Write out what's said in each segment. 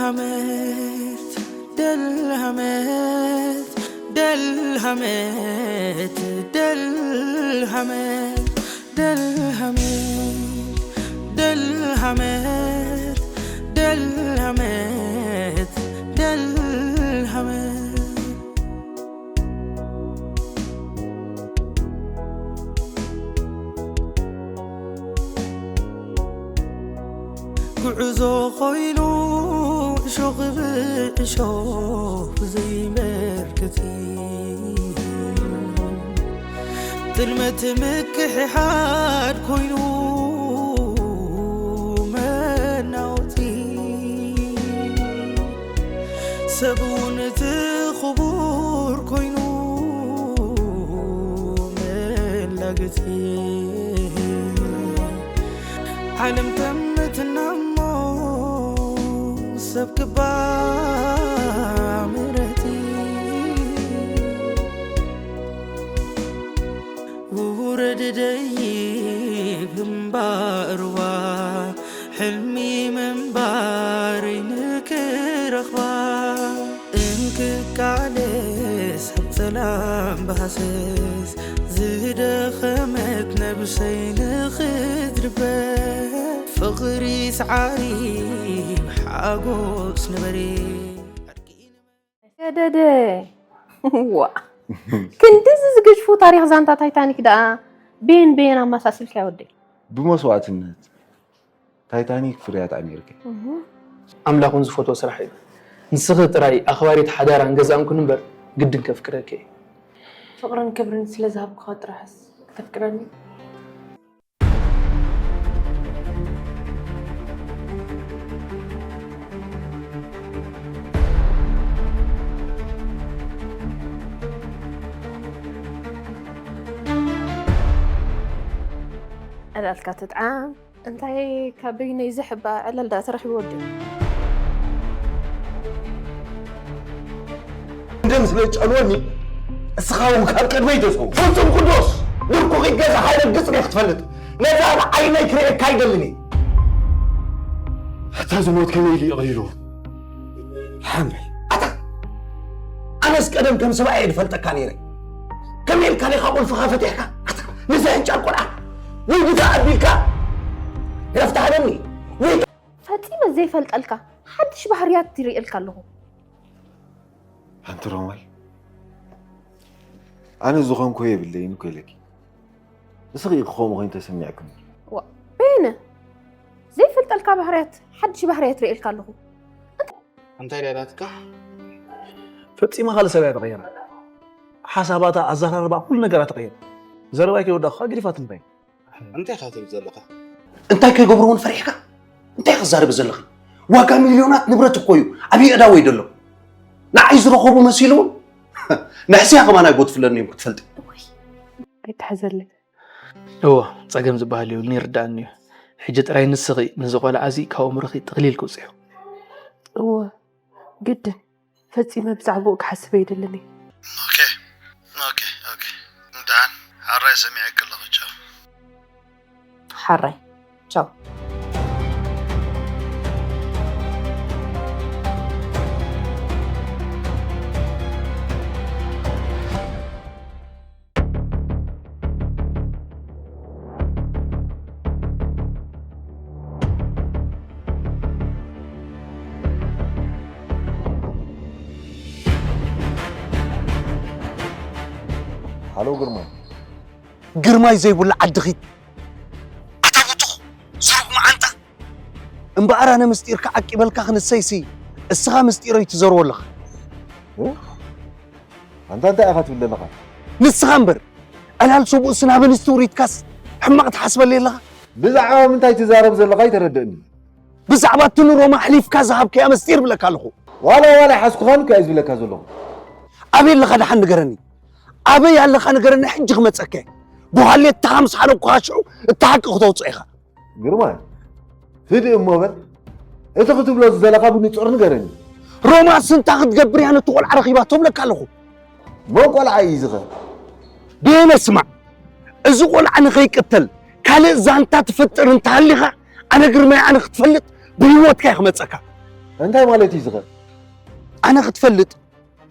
همت، دل همت، دل همت، دل همت، دل همت، دل همت، دل همت، دل همت. ጉዕዞ ኾይኑ እሾኽ ብእሾኽ ዘይመርገጺ፣ ጥልመት ምክሕሓድ ኮይኑ መናወጺ፣ ሰብ እውን እቲ ክቡር ኮይኑ መላገጺ። ዓለም ተምትና እሞ ሰብ ክባ ምረጺ። ውረድ ደይብ እምባርዋ፣ ሕልሚ ምንባረይ ንክረኽባ። እንክቃለስ ኣብ ጸላም ብሃሰስ፣ ዝደኸመት ነብሰይ ንኽትድበ። ፍቕሪ ሰዓሪ ብሓጎስ ንበሪ። ገደደ ዋ ክንድዚ ዝግጅፉ ታሪኽ ዛንታ ታይታኒክ ደኣ በየን በየን ኣመሳሲልካዮ ወደይ? ብመስዋእትነት ታይታኒክ ፍርያት ኣሜሪካ እዩ። ኣምላኽ እውን ዝፈትዎ ስራሕ እዩ። ንስኺ ጥራይ ኣኽባሪት ሓዳራን ገዛእን ኩኒ እምበር ግድን ከፍቅረኪ እየ። ፍቕርን ክብርን ስለ ዝሃብኩኻ ጥራሕስ ክተፍቅረኒ? ዕላልካ ትጥዓም እንታይ ካብ በይነይ ዝሕባ ዕላል ደኣ ተረኺቡ ወዲ። ደም ስለ ዝጨንወኒ እስኻ እውን ካብ ቅድመይ ተሰው። ፍጹም ቅዱስ ብርኩኺት ገዛ ሃይለ ግጽ ክትፈልጥ ነዛ ንዓይነይ ክርእየካ ኣይደልን እየ። ኣታ ዝሞት ከመይ ኢሉ ይቕሪሩ ሓምበይ። ኣታ ኣነስ ቀደም ከም ሰብኣይ እየ ዝፈልጠካ ነይረ። ከመይ ኢልካ ዲኻ ቁልፍኻ ፈቲሕካ ኣታ ነዚ ሕንጫል ቆልዓ ወይ ብዛ ኣቢልካ ረፍታ ሃበኒ ወይ ፈጺመ ዘይፈልጠልካ ሓድሽ ባህርያት ይርእየልካ ኣለኹ። ኣንቲ ሮማል ኣነ ዝኾንኩ የብለይን እኮ ኢለኪ። እስኺ ኢኺ ከምኡ ኮይኑ ተሰሚዕክኒ። ዋ በየነ ዘይፈልጠልካ ባህርያት ሓድሽ ባህርያት ርእየልካ ኣለኹ። እንታይ ደኣ ናትካ? ፈጺማ ካልእ ሰብ እያ ተቐይራ። ሓሳባታ፣ ኣዘራርባ፣ ኩሉ ነገራ ተቐይሩ። ዘረባይ ከይወዳእኩ ከኣ ገዲፋትኒ ኮይና። እንታይ ኢኻ ትብል ዘለኻ? እንታይ ከይገብሮ እውን ፈሪሕካ እንታይ ክዛረብ ዘለኺ? ዋጋ ሚልዮናት ንብረት እኮ እዩ ኣብ የእዳወይ ዘሎ። ንዓይ ዝረኸቡ መሲሉ እውን ንሕስያ ከማን ኣይጎትፍለኒ እዮም ክትፈልጢ። ኣይትሓዘለይ። እወ ጸገም ዝበሃል የብሉን ይርድኣኒ እዩ። ሕጂ ጥራይ ንስኺ ነዚ ቆልዓ እዚ ካብ ኣእምሮኺ ጥቕሊል ክውፅዮ። እወ ግድን ፈጺመ ብዛዕባኡ ክሓስብ ኣይደልን እየ። ኦኬ ኦኬ ኦኬ ደሓን ሓራይ ሰሚዐኪ ኣለኹ ቻው። ሓራይ ቻው። ሃሎ ግርማይ። ግርማይ ዘይብሉ ዓዲ ኺድ። ኣታ ብቱኽ ዝሩግ መዓንጣ። እምበኣር ኣነ ምስጢርካ ዓቂበልካ ክንሰይሲ እስኻ ምስጢረይ ትዘርዎ ኣለኻ። ኣንታ እንታይ ኢኻ ትብል ዘለኻ? ንስኻ እምበር ዕላል ሰብኡስ ናብ ኣንስቲ ውሪድካስ ሕማቕ ትሓስበለይ ኣለኻ። ብዛዕባ ምንታይ ትዛረብ ዘለኻ ኣይተረድእኒ። ብዛዕባ እቲ ንሮማ ኣሕሊፍካ ዝሃብካያ ምስጢር እብለካ ኣለኹ። ዋላ ዋላ ኣይሓዝኩኻን እኮ እየ ዝብለካ ዘለኹ። ኣበይ ኣለኻ ደሓን ንገረኒ። ኣበይ ኣለኻ ንገረኒ ሕጂ ክመጸካ እየ። ብሃሌትኻ ምስ ሓለኩኻ ሽዑ እቲ ሓቂ ክተውጽኦ ኢኻ። ግርማይ ህድእ እሞ በል። እቲ ክትብሎ ዝደለኻ ብንጹር ንገረኒ። ሮማስ እንታይ ክትገብር እያ ነቲ ቆልዓ ረኺባቶ እብለካ ኣለኹ። መን ቆልዓ እዩ እዚ ኸ? በየነ ስማዕ፣ እዚ ቆልዓ ንኸይቅተል ካልእ ዛንታ ትፈጥር እንተሃሊኻ ኣነ ግርማይ ኣነ ክትፈልጥ ብህይወትካ እየ ክመጸካ። እንታይ ማለት እዩ ዝኸ? ኣነ ክትፈልጥ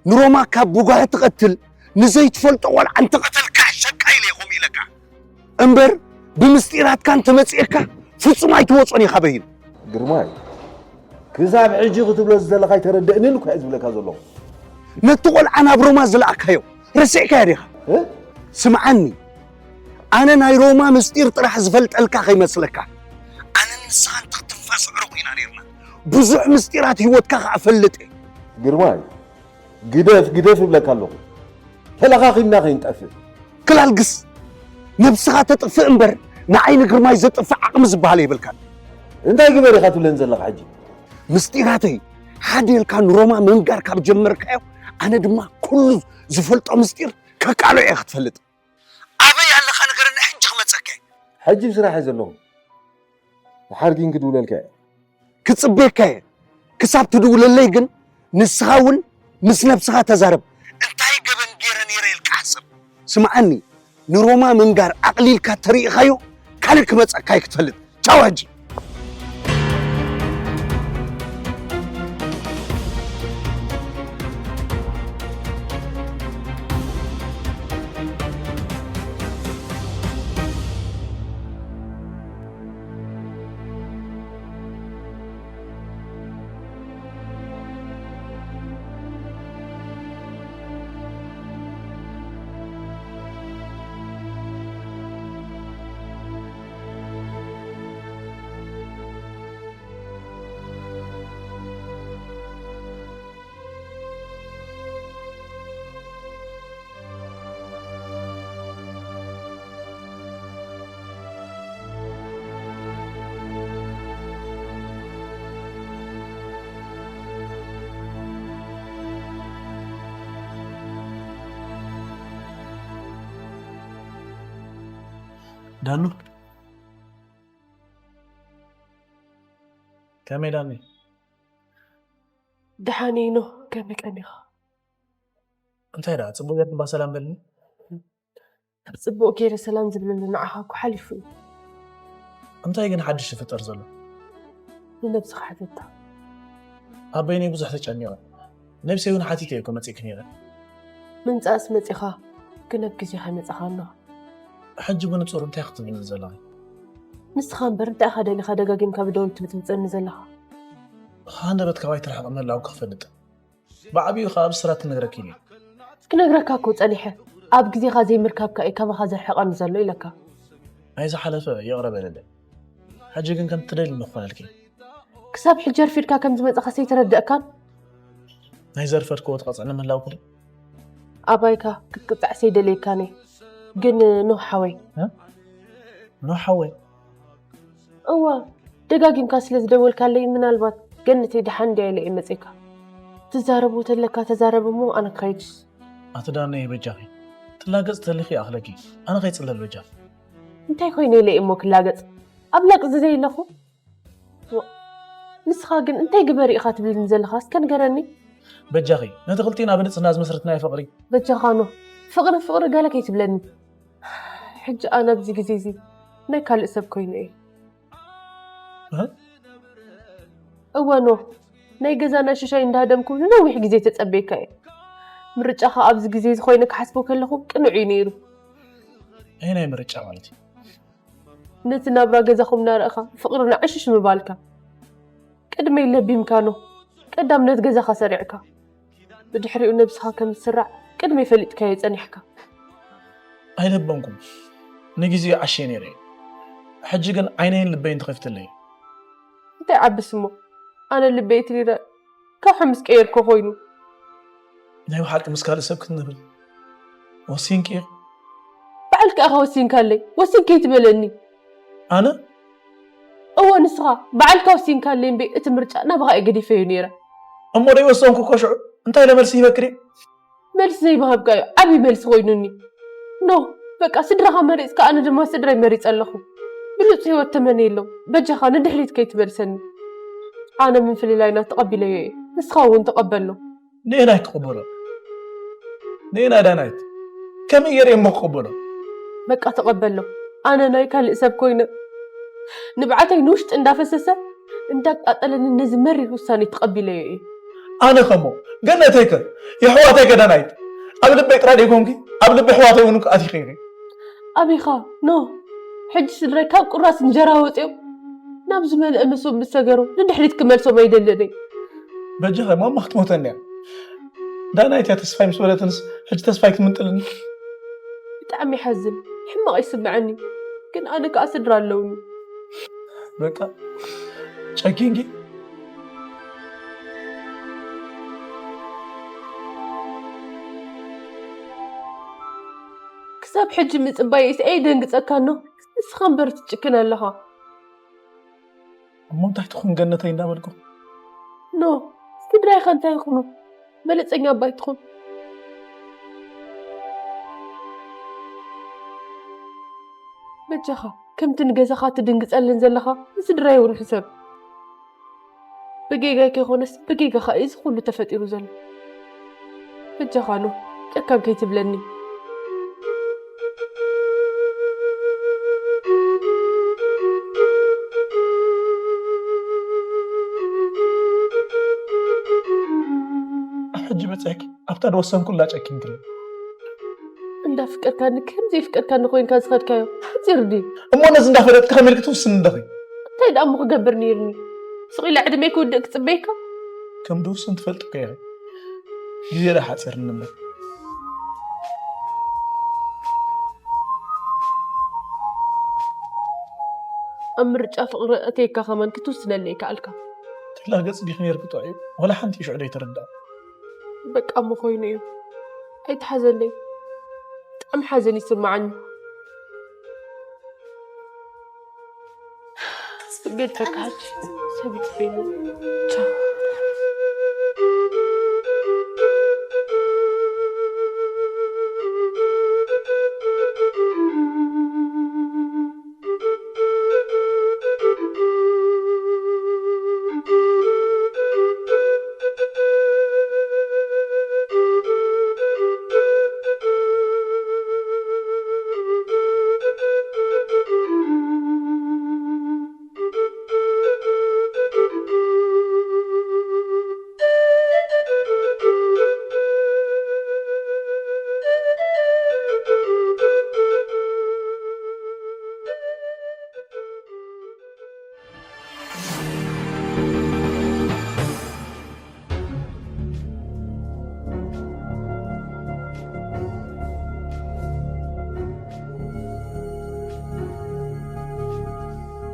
ንሮማ ካብ ብጓሂ ትቐትል ንዘይትፈልጦ ቆልዓ እንተቐተልካ ሸቃ ኢለ ኢኹም ኢለካ እምበር ብምስጢራትካ እንተመፅእካ ፍጹም ኣይትወፆን ኢኻ በይኑ። ግርማይ፣ ክሳብ ሕጂ ክትብሎ ዝደለኻ ኣይተረደእንን እኮ እየ ዝብለካ ዘለኹ። ነቲ ቆልዓ ናብ ሮማ ዝለኣካዮ ረሲዕካዮ ዲኻ? እ? ስምዓኒ፣ ኣነ ናይ ሮማ ምስጢር ጥራሕ ዝፈልጠልካ ከይመስለካ። ኣነ ንስኻ እንተ ክትፋስ ዕሩቕ ኢና ነርና። ብዙሕ ምስጢራት ህይወትካ ከኣ ፈልጥ እየ። ግርማይ፣ ግደፍ ግደፍ እብለካ ኣለኹ። ተለኻኺምና ከይንጠፍእ። ክላልግስ፣ ነብስኻ ተጥፍእ እምበር ንዓይ ንግርማይ ዘጥፍእ ዓቕሚ ዝበሃል የብልካን። እንታይ ግበር ኢኻ ትብለኒ ዘለኻ ሕጂ? ምስጢራተይ ሓደ ኢልካ ንሮማ ምንጋር ካብ ጀመርካዮ፣ ኣነ ድማ ኩሉ ዝፈልጦ ምስጢር ከቃሎ እየ ክትፈልጥ። ኣበይ ኣለኻ ንገረኒ፣ ሕጂ ክመጸካ እየ። ሕጂ ብስራሕ እየ ዘለኹ። ድሓር ግን ክድውለልካ እየ። ክጽበየካ እየ። ክሳብ ትድውለለይ ግን ንስኻ እውን ምስ ነብስኻ ተዛረብ። እንታይ ገበን ገይረ ነይረ ኢልካ ሓስብ። ስምዓኒ፣ ንሮማ ምንጋር ኣቕሊልካ ተሪኢኻዮ ካልእ ክመጸካ እየ ክትፈልጥ። ቻው ሕጂ። ዳኑ፣ ከመይ ዳኒ? ደሓን እየ ኖህ፣ ከመይ ቀኒኻ? እንታይ ደኣ ጽቡቕ ጌርኪ እባ ሰላም በልኒ። ኣብ ጽቡቕ ገይረ ሰላም ዝብለሉ ንዓኻ እኮ ሓሊፉ እዩ። እንታይ ግን ሓድሽ ይፍጠር ዘሎ? ንነብስኻ ሕተታ። ኣብ በይነይ ብዙሕ ተጨኒቐ። ነብሰይ እውን ሓቲተ እየ እኮ መጺእኪ ነይረ። ምምጻእስ መጺኻ፣ ግን ኣብ ግዜኻ ኣይመጻኻን ኣለኻ። ሕጂ ብንጹር እንታይ ክትብልኒ ዘለኺ? ንስኻ እምበር እንታይ ኢኻ ደሊኻ ደጋጊምካ ብደወል ትብትብጸኒ ዘለኻ? ሃንደበት ካብ ኣይትርሕቕ ምህላውኪ ክፈልጥ። ብዓቢኡ ከኣ ብስራት ክነግረኪ ኢለ። ክነግረካ እኮ ጸኒሐ፣ ኣብ ግዜኻ ዘይምርካብካ እዩ ካባኻ ዘርሕቐኒ ዘሎ ኢለካ። ናይ ዝሓለፈ ይቕረ በለለይ። ሕጂ ግን ከም ትደልይኒ ክኾነልኪ። ክሳብ ሕጂ ኣርፊድካ ከም ዝመጻኻ ሰይተረደእካን? ናይ ዘርፈድክዎ ትቐጽዕኒ ምህላውኪ ድዩ? ኣባይካ ክትቅጻዕ ሰይደልየካን እየ። ግን ኖህ ሓወይ። ኖህ ሓወይ። እወ፣ ደጋጊምካ ስለ ዝደወልካለይ ምናልባት ገነተይ ደሓን እንድያ ኢለ እየ መጺእካ። ትዛረቦ ተለካ ተዛረብ እሞ ኣነ ክኸይድስ። ኣቲ ዳነይ በጃኺ። ትላገጽ ተሊኺ ይኣኽለኪ። ኣነ ከይጽለል በጃኺ። እንታይ ኮይነ ኢለ እየ እሞ ክላገጽ? ኣብ ላግጺ ዘይ ኣለኹ? ዋ፣ ንስኻ ግን እንታይ ግበሪ ኢኻ ትብልኒ ዘለኻ? እስከ ንገረኒ። በጃኺ፣ ነቲ ክልቲና ብንጽህና ዝመስረትናዮ ፍቕሪ። በጃኻ ኖህ፣ ፍቕሪ ፍቕሪ ገለ ከይትብለኒ። ሕጂ ኣነ ኣብዚ ግዜ እዚ ናይ ካልእ ሰብ ኮይነ እየ። እህ? እወ ኖህ፣ ናይ ገዛና ሽሻይ እንዳሃደምኩ ንነዊሕ ግዜ ተጸበየካ እየ። ምርጫኻ ኣብዚ ግዜ እዚ ኮይነ ክሓስቦ ከለኹ ቅኑዕ እዩ ነይሩ። ኣየናይ ምርጫ ማለት እዩ? ነቲ ናብራ ገዛኹም እናረእኻ ፍቕርና ዕሽሽ ምባልካ። ቅድመይ ለቢምካ ኖህ፣ ቀዳም ነቲ ገዛኻ ሰሪዕካ። ብድሕሪኡ ነብስኻ ከም ዝስራዕ ቅድመይ ፈሊጥካዮ ጸኒሕካ። ኣይለበምኩም። ንግዜኡ ዓሽየ ነይረ እየ። ሕጂ ግን ዓይነይን ልበይን ተኸፊትለይ። እንታይ ዓብስ እሞ፣ ኣነ ልበይ ትሪረ ካብ ሕምስ ቀየርኮ ኮይኑ። ናይ ብሓቂ ምስ ካልእ ሰብ ክትነብሪ ወሲንኪ ኢኺ? ባዕልካ ኢኻ ወሲንካለይ፣ ወሲንከ ይትበለኒ። ኣነ? እወ ንስኻ፣ ባዕልካ ወሲንካለይ እምበይ እቲ ምርጫ ናባኻ እየ ገዲፈዮ ነይረ። እሞ ደይ ወሰንኩ እኮ ሽዑ፣ እንታይ ኢለ መልሲ ሂበኪ ድየ? መልሲ ዘይምሃብካ እዩ ዓብዪ መልሲ ኮይኑኒ። ኖህ፣ በቃ ስድራኻ መሪጽካ ኣነ ድማ ስድራይ መሪጸ ኣለኹ። ብሉጽ ህይወት ተመንየሎም፣ በጃኻ ንድሕሪት ከይትመልሰኒ። ኣነ ምፍልላይና ተቐቢለዮ እየ፣ ንስኻ እውን ተቐበሎ። ንየናይ ክቕበሎ? ንየናይ ዳናይት? ከመይ ገይረ እሞ ክቕበሎ? በቃ ተቐበሎ። ኣነ ናይ ካልእ ሰብ ኮይነ ንብዓተይ ንውሽጢ እንዳፈሰሰ እንዳቃጠለኒ ነዚ መሪር ውሳኔ ተቐቢለዮ እየ። ኣነ ከሞ ገነተይ ከ የሕዋተይ ገዳናይት ኣብ ልበይ ጥራይ ደይኮንኪ ኣብ ልቢ ኣሕዋተይ እውን ኣቲኺ ኢኺ። ኣቢኻ ኖ ሕጂ ስድራይ ካብ ቁራስ እንጀራ ወፂኦም ናብ ዝመልአ መሶብ ምስ ሰገሩ ንድሕሪት ክመልሶም ኣይደልን እየ። በጃኻ ማማ ክትሞተኒ እያ። ዳናይት እያ ተስፋይ ምስ በለትንስ ሕጂ ተስፋይ ክትምንጥልኒ። ብጣዕሚ ይሓዝን፣ ሕማቕ ይስምዐኒ፣ ግን ኣነ ከኣ ስድራ ኣለውኒ። በቃ ጨኪንኪ። ክሳብ ሕጂ ምጽባይ እስ ኣየደንግጸካን ዶ? ንስኻ እምበር ትጭክን ኣለኻ። እሞ እንታይ ትኹን ገነተይ እንዳበልኩ? ኖ፣ ስድራይኻ እንታይ ይኹኑ? በለጸኛ ኣባይ ትኹን። በጃኻ፣ ከምቲ ንገዛኻ ትድንግጸለን ዘለኻ፣ ንስድራይ እውን ሕሰብ። ብጌጋይ ከይኾነስ፣ ብጌጋኻ እዩ እዚ ኩሉ ተፈጢሩ ዘሎ። በጃኻ ኖ፣ ጨካን ከይትብለኒ። ኣብ ሕጂ በጺሕኪ፣ ኣብታ ዝወሰንኩላ ጨኪንክኒ። እንዳፍቀርካኒ ከም ዘይፍቀርካኒ ኮይንካ ዝኸድካዮ ሓጺር ድዩ? እሞ ነዚ እንዳፈለጥኪ ከመይ ኢልኪ ትውስኒ ኣለኺ? እንታይ ደኣ እሞ ክገብር ነይርኒ? ስቕ ኢለ ዕድመይ ክውድእ ክጽበየካ? ከም ድውስን ትፈልጢ እኮ ኢኺ። ግዜ ደኣ ሓጺርኒ እምበር። ኣብ ምርጫ ፍቕሪ ኣእተየካ ከማን ክትውስነለይ ከኣልካ። ተላገጽ ዲኺ ነይርኪ ጥዑይ፣ ዋላ ሓንቲ ሽዑ ደይተረዳእ። በቃ እሞ ኮይኑ እዩ። ኣይትሓዘለይ። ብጣዕሚ ሓዘን ይስምዓኒ። ስገድ በቃ ሕጂ ሰብ ይጥበይኒ። ቻው።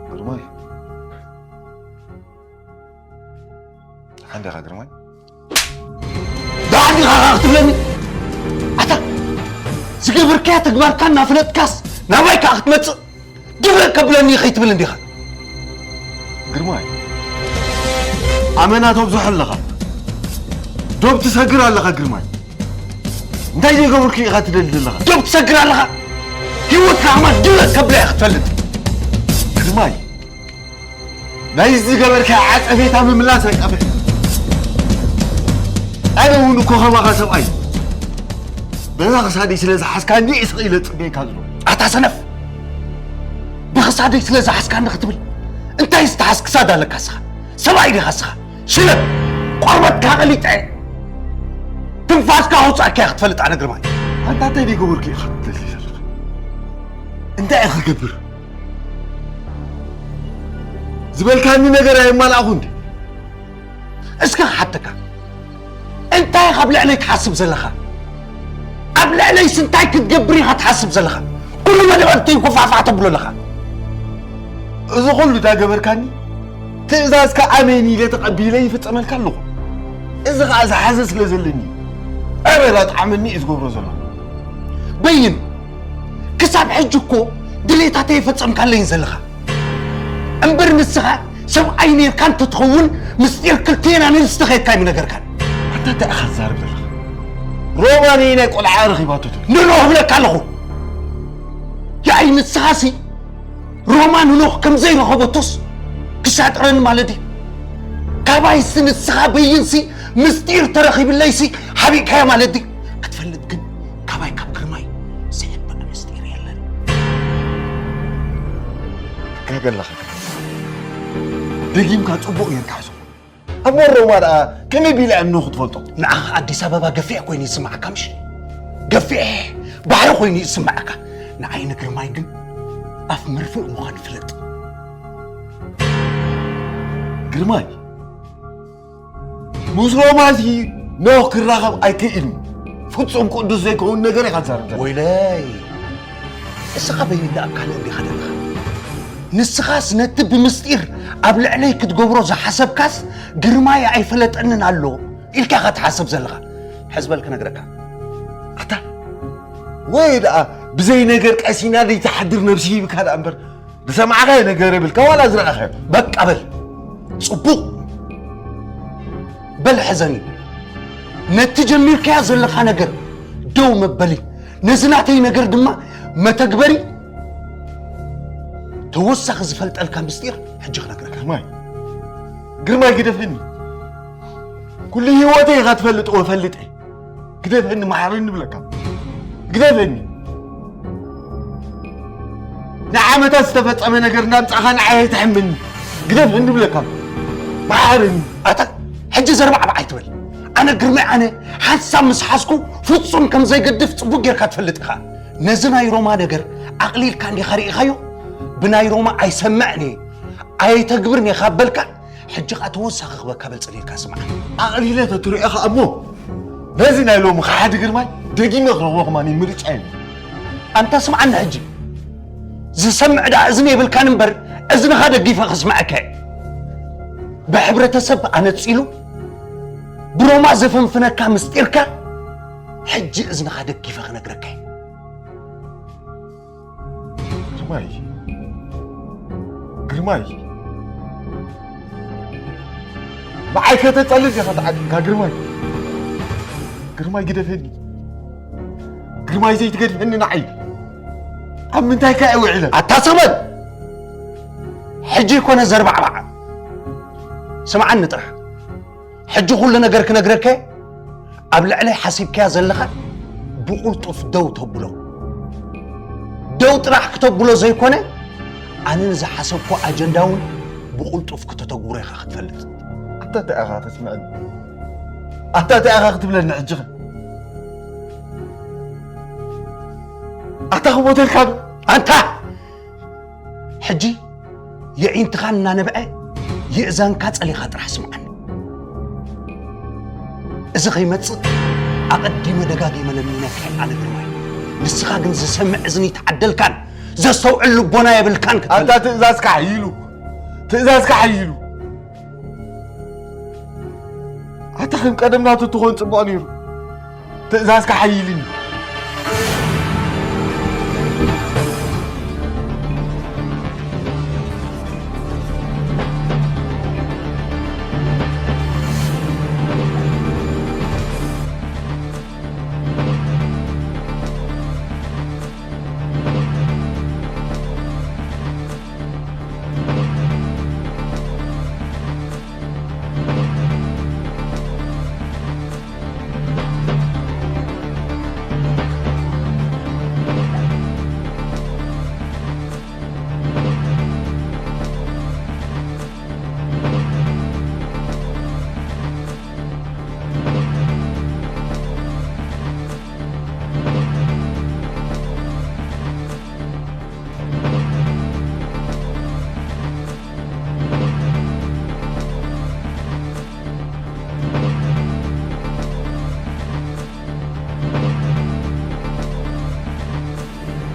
ግርማይ፣ ደሓን ዲኻ ግርማይ? ደሓን ዲኻ ክትብለኒ? ኣታ ዝገበርካያ ተግባርካ እናፈለጥካስ ናባይ ከኣ ክትመጽእ? ድፍእ ከብለኒ ከይትብል እንዲኻ። ግርማይ፣ ኣመና ተብዝሖ ኣለኻ። ዶብ ትሰግር ኣለኻ ግርማይ። እንታይ ዘይገበርኩ ኢኻ ትደሊ ዘለኻ? ዶብ ትሰግር ኣለኻ። ህይወትካ ከማን ድፍእ ከብላ እያ ክትፈልጥ። ግርማይ፣ ናይዚ ዝገበርካዮ ዓጸፌታ ምምላስ ኣይጠፍእን። ኣነ እውን እኮ ከማኻ ሰብኣይ። በዛ ክሳደይ ስለ ዝሓዝካኒ ስቕ ኢለ ጽበየካ ዘሎ። ኣታ ሰነፍ! ብኽሳደይ ስለ ዝሓዝካኒ ክትብል እንታይ ዝተሓዝ ክሳድ ኣለካ እስኻ? ሰብኣይ ዲኻ እስኻ? ሽለብ! ቆርበትካ ቀሊጠ ትንፋስካ ከውጻእካ እየ ክትፈልጥ ኣነ ግርማይ። ኣንታ እንታይ ደይገበርኩ ኢኻ ክትደሊ ዘለኻ? እንታይ እየ ክገብር? ዝበልካኒ ነገር ኣየማልኣኹ እንዴ? እስከ ክሓተካ፣ እንታይ ኢኻ ኣብ ልዕለይ ትሓስብ ዘለኻ? ኣብ ልዕለይስ እንታይ ክትገብር ኢኻ ትሓስብ ዘለኻ? ኩሉ መደባት ተይኮፋፋዕ ተብሎ ኣለኻ። እዚ ኩሉ እታ ገበርካኒ፣ ትእዛዝካ ኣሜን ኢለ ተቐቢለ ይፍጸመልካ ኣለኹ። እዚ ኸኣ ዝሓዘ ስለ ዘለኒ፣ ዕረላ ጣዕመኒ እዩ ዝገብሮ ዘለኹ። በይን፣ ክሳብ ሕጂ እኮ ድሌታተይ የፈጸምካለይን ዘለኻ። እምበር ንስኻ ሰብኣይ ነርካ እንተትኸውን፣ ምስጢር ክልቴና ንዝተኸየድካ ኣይምነገርካን። ኣንታ እንታይ ኢኻ ትዛረብ ዘለኻ? ሮማን ናይ ቆልዓ ረኺባቶ ትብል። ንኖ እብለካ ኣለኹ። ያኢ ንስኻሲ ሮማን ኖህ ከም ዘይረኸበቶስ ክሻጥረኒ ማለት ድዩ? ካባይሲ ንስኻ በይንሲ ምስጢር ተረኺብለይሲ ሓቢእካዮ ማለት ድዩ? ክትፈልጥ ግን ካባይ ካብ ግርማይ ዝሕበእ ምስጢር የለን። ትጋገ ኣለኻ ግርማይ። ደጊምካ ጽቡቕ ጌርካ ሕዞ። ኣብ ሮማ ደኣ ከመይ ቢላ እምኑ ክትፈልጦ? ንዓኻ ኣዲስ ኣበባ ገፊሕ ኮይኑ ይስምዓካ ምሽ? ገፊሕ ባሕሪ ኮይኑ ይስምዓካ። ንዓይ ንግርማይ ግን ኣፍ መርፍእ ምዃን ፍለጥ። ግርማይ፣ ምስ ሮማሲ ኖህ ክራኸብ ኣይክእልን። ፍጹም ቅዱስ ዘይከውን ነገር ኢኻ ትዛረብ ዘለኻ። ወይለይ፣ እስኻ በይንዳ ኣካለ እንዲኻ ዘለኻ። ንስኻስ ነቲ ብምስጢር ኣብ ልዕለይ ክትገብሮ ዝሓሰብካስ ግርማይ ኣይፈለጠንን ኣሎ ኢልካ ኢኻ ትሓስብ ዘለኻ። ሕዝበል ክነግረካ። ኣታ ወይ ደኣ ብዘይ ነገር ቀሲና ዘይትሓድር ነብሲ ሂብካ ደኣ እምበር ዝሰማዕኻዮ ነገር የብልካ ዋላ ዝረኣኻዮ። በቃ በል። ጽቡቕ። በል ሕዘኒ። ነቲ ጀሚርካዮ ዘለኻ ነገር ደው መበሊ፣ ነዚ ናተይ ነገር ድማ መተግበሪ ተወሳኺ ዝፈልጠልካ ምስጢር ሕጂ ክነግረካ። ግርማይ፣ ግርማይ ግደፈኒ። ኩሉ ህይወተይ ኢኻ ትፈልጥዎ ፈልጠ። ግደፈኒ፣ መሓረኒ ንብለካ። ግደፈኒ። ንዓመታት ዝተፈጸመ ነገር እናምጻእኻ ንዓይ ኣይትሕምኒ። ግደፈኒ ንብለካ። መሓረኒ። ኣታ ሕጂ ዘርባዕባዕ ኣይትበል። ኣነ ግርማይ፣ ኣነ ሓንሳብ ምስ ሓዝኩ ፍጹም ከም ዘይገድፍ ጽቡቕ ጌርካ ትፈልጥ ኢኻ። ነዚ ናይ ሮማ ነገር ኣቕሊልካ እንዲኻ ርኢኻዮ? ብናይ ሮማ ኣይሰምዕን እየ፣ ኣይተግብርን እየ ካብ በልካ፣ ሕጂ ኸኣ ተወሳኺ ክበካ በል ጸሊልካ ስምዓ። ኣቕሊለ ተትሪኦ ኸኣ እሞ፣ ነዚ ናይ ሎሚ ኸሓዲ ግርማይ ደጊመ ክረኽቦ ከማን ምርጫ የለን። ኣንታ ስምዓኒ ሕጂ። ዝሰምዕ ደኣ እዝኒ የብልካን እምበር፣ እዝንኻ ደጊፈ ክስምዐካ እየ። ብሕብረተሰብ ኣነጺሉ፣ ብሮማ ዘፈንፍነካ ምስጢርካ፣ ሕጂ እዝንኻ ደጊፈ ክነግረካ እየ። ግርማይ፣ ግርማይ፣ ንዓይ ከተጸልል ኢኻ ተዓዲምካ ግርማይ። ግርማይ ግደፈኒ። ግርማይ ዘይትገድፈኒ ንዓይ። ኣብ ምንታይ ከ እየ ውዒለ? ኣታ ሰመን! ሕጂ ይኮነ ዘርባዕባዕ። ስምዓኒ ጥራሕ። ሕጂ ኩሉ ነገር ክነግረከ፣ ኣብ ልዕለይ ሓሲብካያ ዘለኻ ብቕልጡፍ ደው ተብሎ። ደው ጥራሕ ክተብሎ ዘይኮነ፣ ኣነ ንዝሓሰብኮ ኣጀንዳ እውን ብቕልጡፍ ክተተግብሮ ኢኻ ክትፈልጥ። ኣታ እንታይ ኢኻ ተስምዐኒ? ኣታ እንታይ ኢኻ ክትብለኒ ሕጂ ኸ? ኣታ ክሞተልካ ዶ? ኣንታ! ሕጂ የዒንትኻ እናነብዐ የእዛንካ ጸሊኻ ጥራሕ ስምዓኒ። እዚ ከይመጽእ ኣቐዲመ ደጋጊመ ለሚነካ እየ ኣነ ግርማይ። ንስኻ ግን ዝሰምዕ እዝኒ ኣይተዓደልካን፣ ዘስተውዕል ልቦና የብልካን ክትብል። ኣንታ ትእዛዝካ ሓይሉ፣ ትእዛዝካ ሓይሉ። ኣታ ከም ቀደምና ተትኾን ጽቡቕ ነይሩ። ትእዛዝካ ሓይልኒ።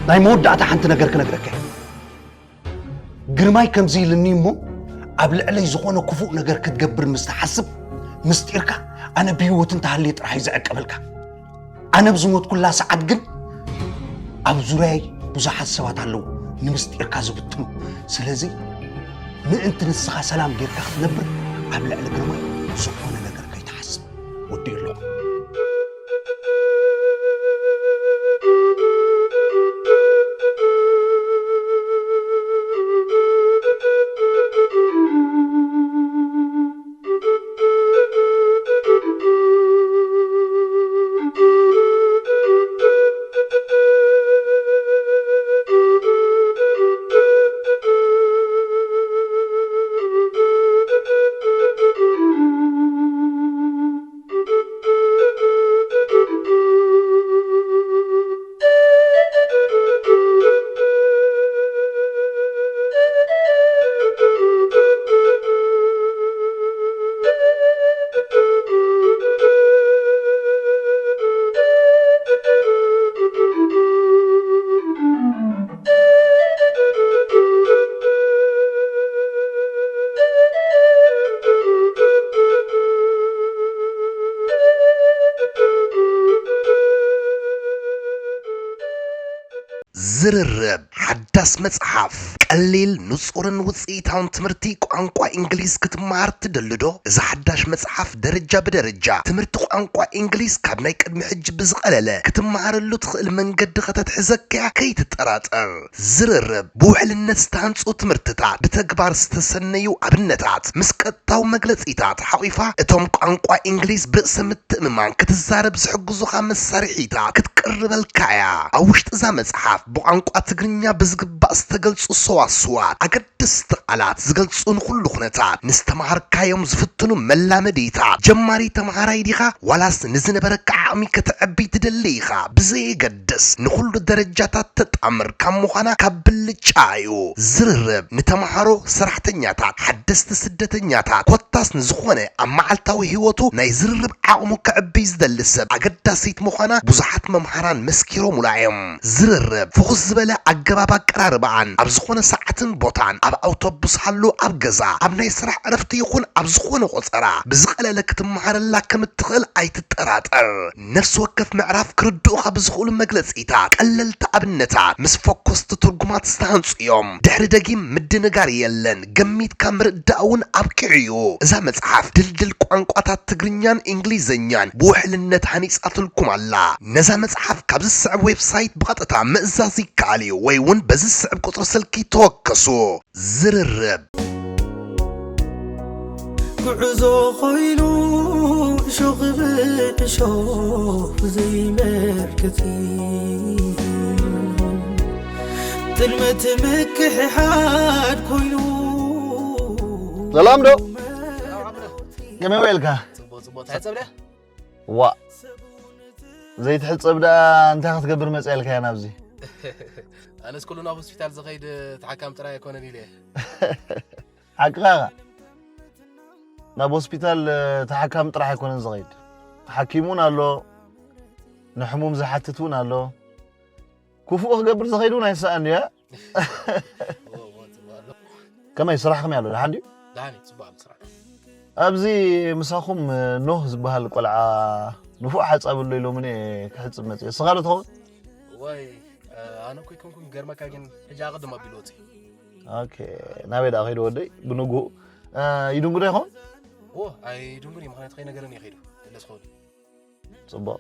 ናይ መወዳእታ ሓንቲ ነገር ክነግረካ እየ። ግርማይ ከምዚ ኢልኒ እሞ፣ ኣብ ልዕለይ ዝኾነ ክፉእ ነገር ክትገብር ምስ ትሓስብ፣ ምስጢርካ ኣነ ብህይወት እንተሃልየ ጥራሕ እዩ ዝዕቀበልካ። ኣነ ኣብ ዝሞትኩላ ሰዓት ግን ኣብ ዙርያይ ብዙሓት ሰባት ኣለዉ ንምስጢርካ ዝብትኑ። ስለዚ ምእንቲ ንስኻ ሰላም ጌርካ ክትነብር ኣብ ልዕሊ ግርማይ ዝኾነ ነገር ከይትሓስብ። ወዲኡ ኣለኹ። ዝርርብ ሓዳስ መጽሓፍ። ቀሊል፣ ንጹርን ውጽኢታውን ትምህርቲ ቋንቋ እንግሊዝ ክትመሃር ትደሊ ዶ? እዛ ሓዳሽ መጽሓፍ ደረጃ ብደረጃ ትምህርቲ ቋንቋ እንግሊዝ ካብ ናይ ቅድሚ ሕጂ ብዝቐለለ ክትመሃረሉ ትኽእል መንገዲ ከተትሕዘካ እያ፣ ከይትጠራጠር። ዝርርብ ብውሕልነት ዝተሃንጹ ትምህርትታት፣ ብተግባር ዝተሰነዩ ኣብነታት፣ ምስ ቀጥታዊ መግለጺታት ሓቑፋ፣ እቶም ቋንቋ እንግሊዝ ብርእሰ ምትእምማን ክትዛረብ ዝሕግዙኻ መሳርሒታት ክትቅርበልካ እያ። ኣብ ውሽጢ እዛ መጽሓፍ ብቋንቋ ትግርኛ ብዝግባእ ዝተገልጹ ሰዋስዋት፣ ኣገደስቲ ቃላት ዝገልጹ ንኹሉ ኩነታት፣ ንዝተምሃርካዮም ዝፍትኑ መላመዲታት፣ ጀማሪ ተምሃራይ ዲኻ ዋላስ ንዝነበረካ ዓቕሚ ከተዕቢ ትደሊ ኢኻ ብዘየገድስ፣ ንኹሉ ደረጃታት ተጣምር ካብ ምዃና ካብ ብልጫ እዩ። ዝርርብ ንተምሃሮ፣ ሰራሕተኛታት፣ ሓደስቲ ስደተኛታት፣ ኮታስ ንዝኾነ ኣብ መዓልታዊ ህይወቱ ናይ ዝርርብ ዓቕሙ ከዕብይ ዝደሊ ሰብ ኣገዳሲት ምዃና ብዙሓት መምሃራን መስኪሮምላ እዮም። ዝርርብ ፍኹስ ዝበለ ኣገባብ ኣቀራርባኣን ኣብ ዝኾነ ሰዓትን ቦታን፣ ኣብ ኣውቶቡስ ሃሉ፣ ኣብ ገዛ፣ ኣብ ናይ ስራሕ ዕረፍቲ ይኹን ኣብ ዝኾነ ቆጸራ ብዝቐለለ ክትመሃረላ ከም እትኽእል ኣይትጠራጠር። ነፍሲ ወከፍ ምዕራፍ ክርድኡኻ ብዝኽእሉ መግለጺታት፣ ቀለልቲ ኣብነታት ምስ ፈኮስቲ ትርጉማት ዝተሃንጹ እዮም። ድሕሪ ደጊም ምድንጋር የለን፣ ገሚትካ ምርዳእ እውን ኣብቂዑ እዩ። እዛ መጽሓፍ ድልድል ቋንቋታት ትግርኛን እንግሊዝኛን ብውሕልነት ሃኒጻትልኩም ኣላ። ነዛ መጽሓፍ ካብ ዝስዕብ ዌብሳይት ብቐጥታ ምእዛዝ ይከኣል እዩ፣ ወይ እውን በዚ ዝስዕብ ቁጽሪ ስልኪ ተወከሱ። ዝርርብ። ጉዕዞ ኮይኑ እሾኽ ብእሾኽ ዘይመልከት ጥልመት ምክሕሓድ ኮይኑ ሰላም ዶ? ከመይ ውዒልካ? ጽቡቕ ጽቡቕ። እንታይ ጸብለ? ዋ ዘይትሕጸብ ደኣ እንታይ ክትገብር መጽያ ኢልካያ ናብዚ? ኣነስ ኩሉ ናብ ሆስፒታል ዝኸይድ ተሓካም ጥራይ ኣይኮነን ኢለ። ሓቅኻ ኢኻ። ናብ ሆስፒታል ተሓካም ጥራሕ ኣይኮነን ዝኸይድ። ሓኪም እውን ኣሎ፣ ንሕሙም ዝሓትት እውን ኣሎ። ክፉእ ክገብር ዝኸይድ እውን ኣይሰኣን እዩ። ከመይ ስራሕ ከመይ ኣሎ? ደሓን ድዩ? ደሓን እዩ፣ ጽቡቕ ኣሎ ስራሕ። ኣብዚ ምሳኹም ኖህ ዝበሃል ቆልዓ ንፉዕ ሓጻብ ኣሎ ኢሎምኒ እየ ክሕጽብ መጽየ። እስኻ ዶ ትኸውን? እዋይ፣ ኣነ እኮ ኣይኮንኩን፣ ይገርመካ ግን ሕጂ ኣቐድም ኣቢሉ ወጺኡ። ኦኬ፣ ናበይ ደኣ ከይዱ ወደይ? ብንግሁ ይድንጉ ዶ ይኸውን? እዎ፣ ኣይድንጉን እዩ፣ ምኽንያቱ ከይነገረኒ እዩ ከይዱ። መለስ ክኸውን እዩ። ጽቡቕ።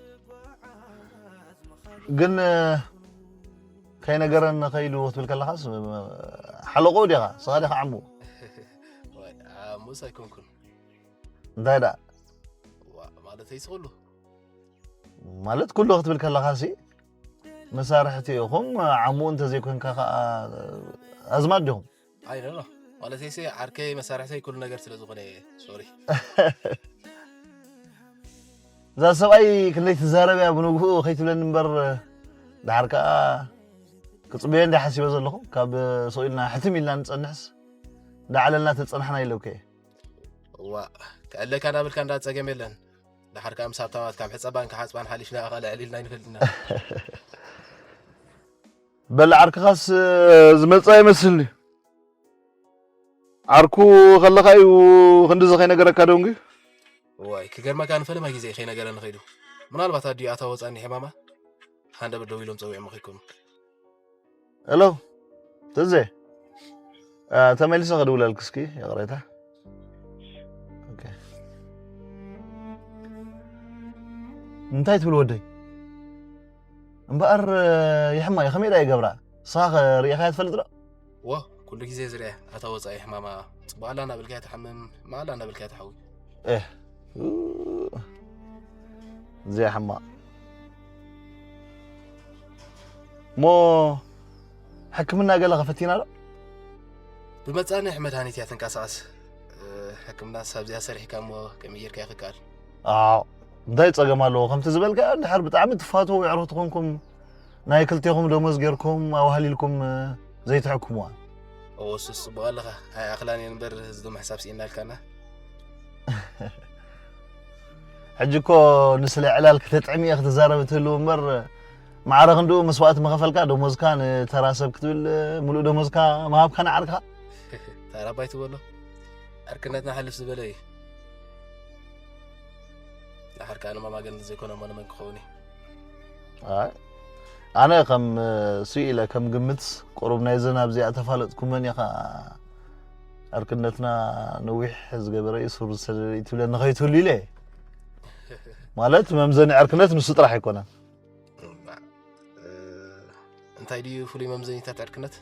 ግን ከይነገረኒ ከይዱ ክትብል ከለኻስ ሓለቆ ዲኻ? ስኻ ዲኻ ዓሙ? ዓሙስ ኣይኮንኩን። እንታይ ደኣ? ዋ፣ ማለተይስ ኩሉ። ማለት ኩሉ ክትብል ከለኻሲ መሳርሕቲ ኢኹም፣ ዓሙ እንተዘይኮንካ ከኣ ኣዝማድ ዲኹም? ኣይ፣ ኖ፣ ኖ። ማለተይሲ ዓርከይ መሳርሕተይ ኩሉ ነገር ስለ ዝኾነ እየ። ሶሪ። እዛ ሰብኣይ ክንደይ ትዛረብ እያ ብንግሁ ከይትብለኒ እምበር፣ ደሓር ከኣ ክጽበዮ እንደ ሓሲበ ዘለኹ፣ ካብ ስቕ ኢልና ሕትም ኢልና ንጸንሕስ፣ እንዳዓለልና ተጸናሕና ኢለኩ እየ። እዋ፣ ከዕለካ እንዳበልካ እንዳ ጸገም የለን። ደሓር ከኣ ምስ ሃብታማት ካብ ሕጸባን ክሓጽባን ሓሊፍና ኣኻ ልዕል ኢልና ኣይንፈልጥና። በል ዓርክኻስ ዝመጽእ ኣይመስልኒ። ዓርኩ ከለኻ እዩ ክንድዚ ከይነገረካ ደንጉዩ። እዋይ፣ ክገርመካ ንፈለማ ግዜ እዩ ከይነገረኒ ከይዱ። ምናልባት ኣዲኡ ኣታ ወጻኒ ሕማማ ሃንደበት ደዊሎም ጸዊዖም ከይኮኑ። ሄሎ ትዜ፣ እ፣ ተመሊሰ ክድውለልኪ እስኪ፣ ይቕሬታ። ኦኬ። እንታይ ትብል ወደይ? እምበኣር፣ እ፣ ይሕማ እዩ፣ ከመይ ደኣ ይገብራ? ንስኻ ከ ርኢኻያ ትፈልጥ ዶ? እወ፣ ኩሉ ግዜ ዝርእያ፣ ኣታ ወጻኢ ሕማማ፣ ጽቡቕ ኣላ እናበልካያ ትሓምም፣ እማ ኣላ እናበልካያ ትሓዊ። ኤህ፣ እዚኣ ሕማቕ። እሞ ሕክምና ገለ ከፈቲና ዶ? ብመጻንሕ መድሃኒት እያ ትንቀሳቐስ። እ፣ ሕክምናስ ኣብዚኣ ሰሪሕካ እሞ ከመይ ጌርካ ይኽከኣል? ኣዎ፣ እንታይ ጸገም ኣለዎ? ከምቲ ዝበልካዮ፣ እንድሕር ብጣዕሚ ትፋተዉ የዕሩኽቲ ኮንኩም፣ ናይ ክልቴኹም ደሞዝ ጌርኩም ኣዋህሊልኩም፣ እ፣ ዘይትሕክሙዋ? እወ፣ እሱስ ጽቡቕ ኣለኻ። ኣይኣኽላን እየን እምበር፣ እዚ ደሞ ሕሳብ ስኢንና ኢልካና። ሕጂ እኮ ንስለ ዕላል ክተጥዕም እየ ክትዛረብ እትህልው እምበር፣ ማዕረ ክንድኡ መስዋእቲ ምኸፈልካ፣ ደሞዝካ ንተራ ሰብ ክትብል፣ ምሉእ ደሞዝካ ምሃብካ ንዓርክኻ። ተራ ባይ ትበሎ። ዕርክነትና ሕልፍ ዝበለ እዩ። ንዓርካ ኣነ ማማ ገንዘብ ዘይኮነ እሞ ንመን ክኸውን እዩ? ኣይ፣ ኣነ ከም ስኢለ ከም ግምት ቁሩብ ናይ ዘናብ እዚኣ ተፋለጥኩመን ኢኻ ዕርክነትና ነዊሕ ዝገበረ እዩ ሱር ዝሰደደ እዩ ትብለኒ ከይትህሉ ኢለ እየ። ማለት መምዘኒ ዕርክነት ንሱ ጥራሕ ኣይኮነን። እንታይ ድዩ ፍሉይ መምዘኒታት ዕርክነት?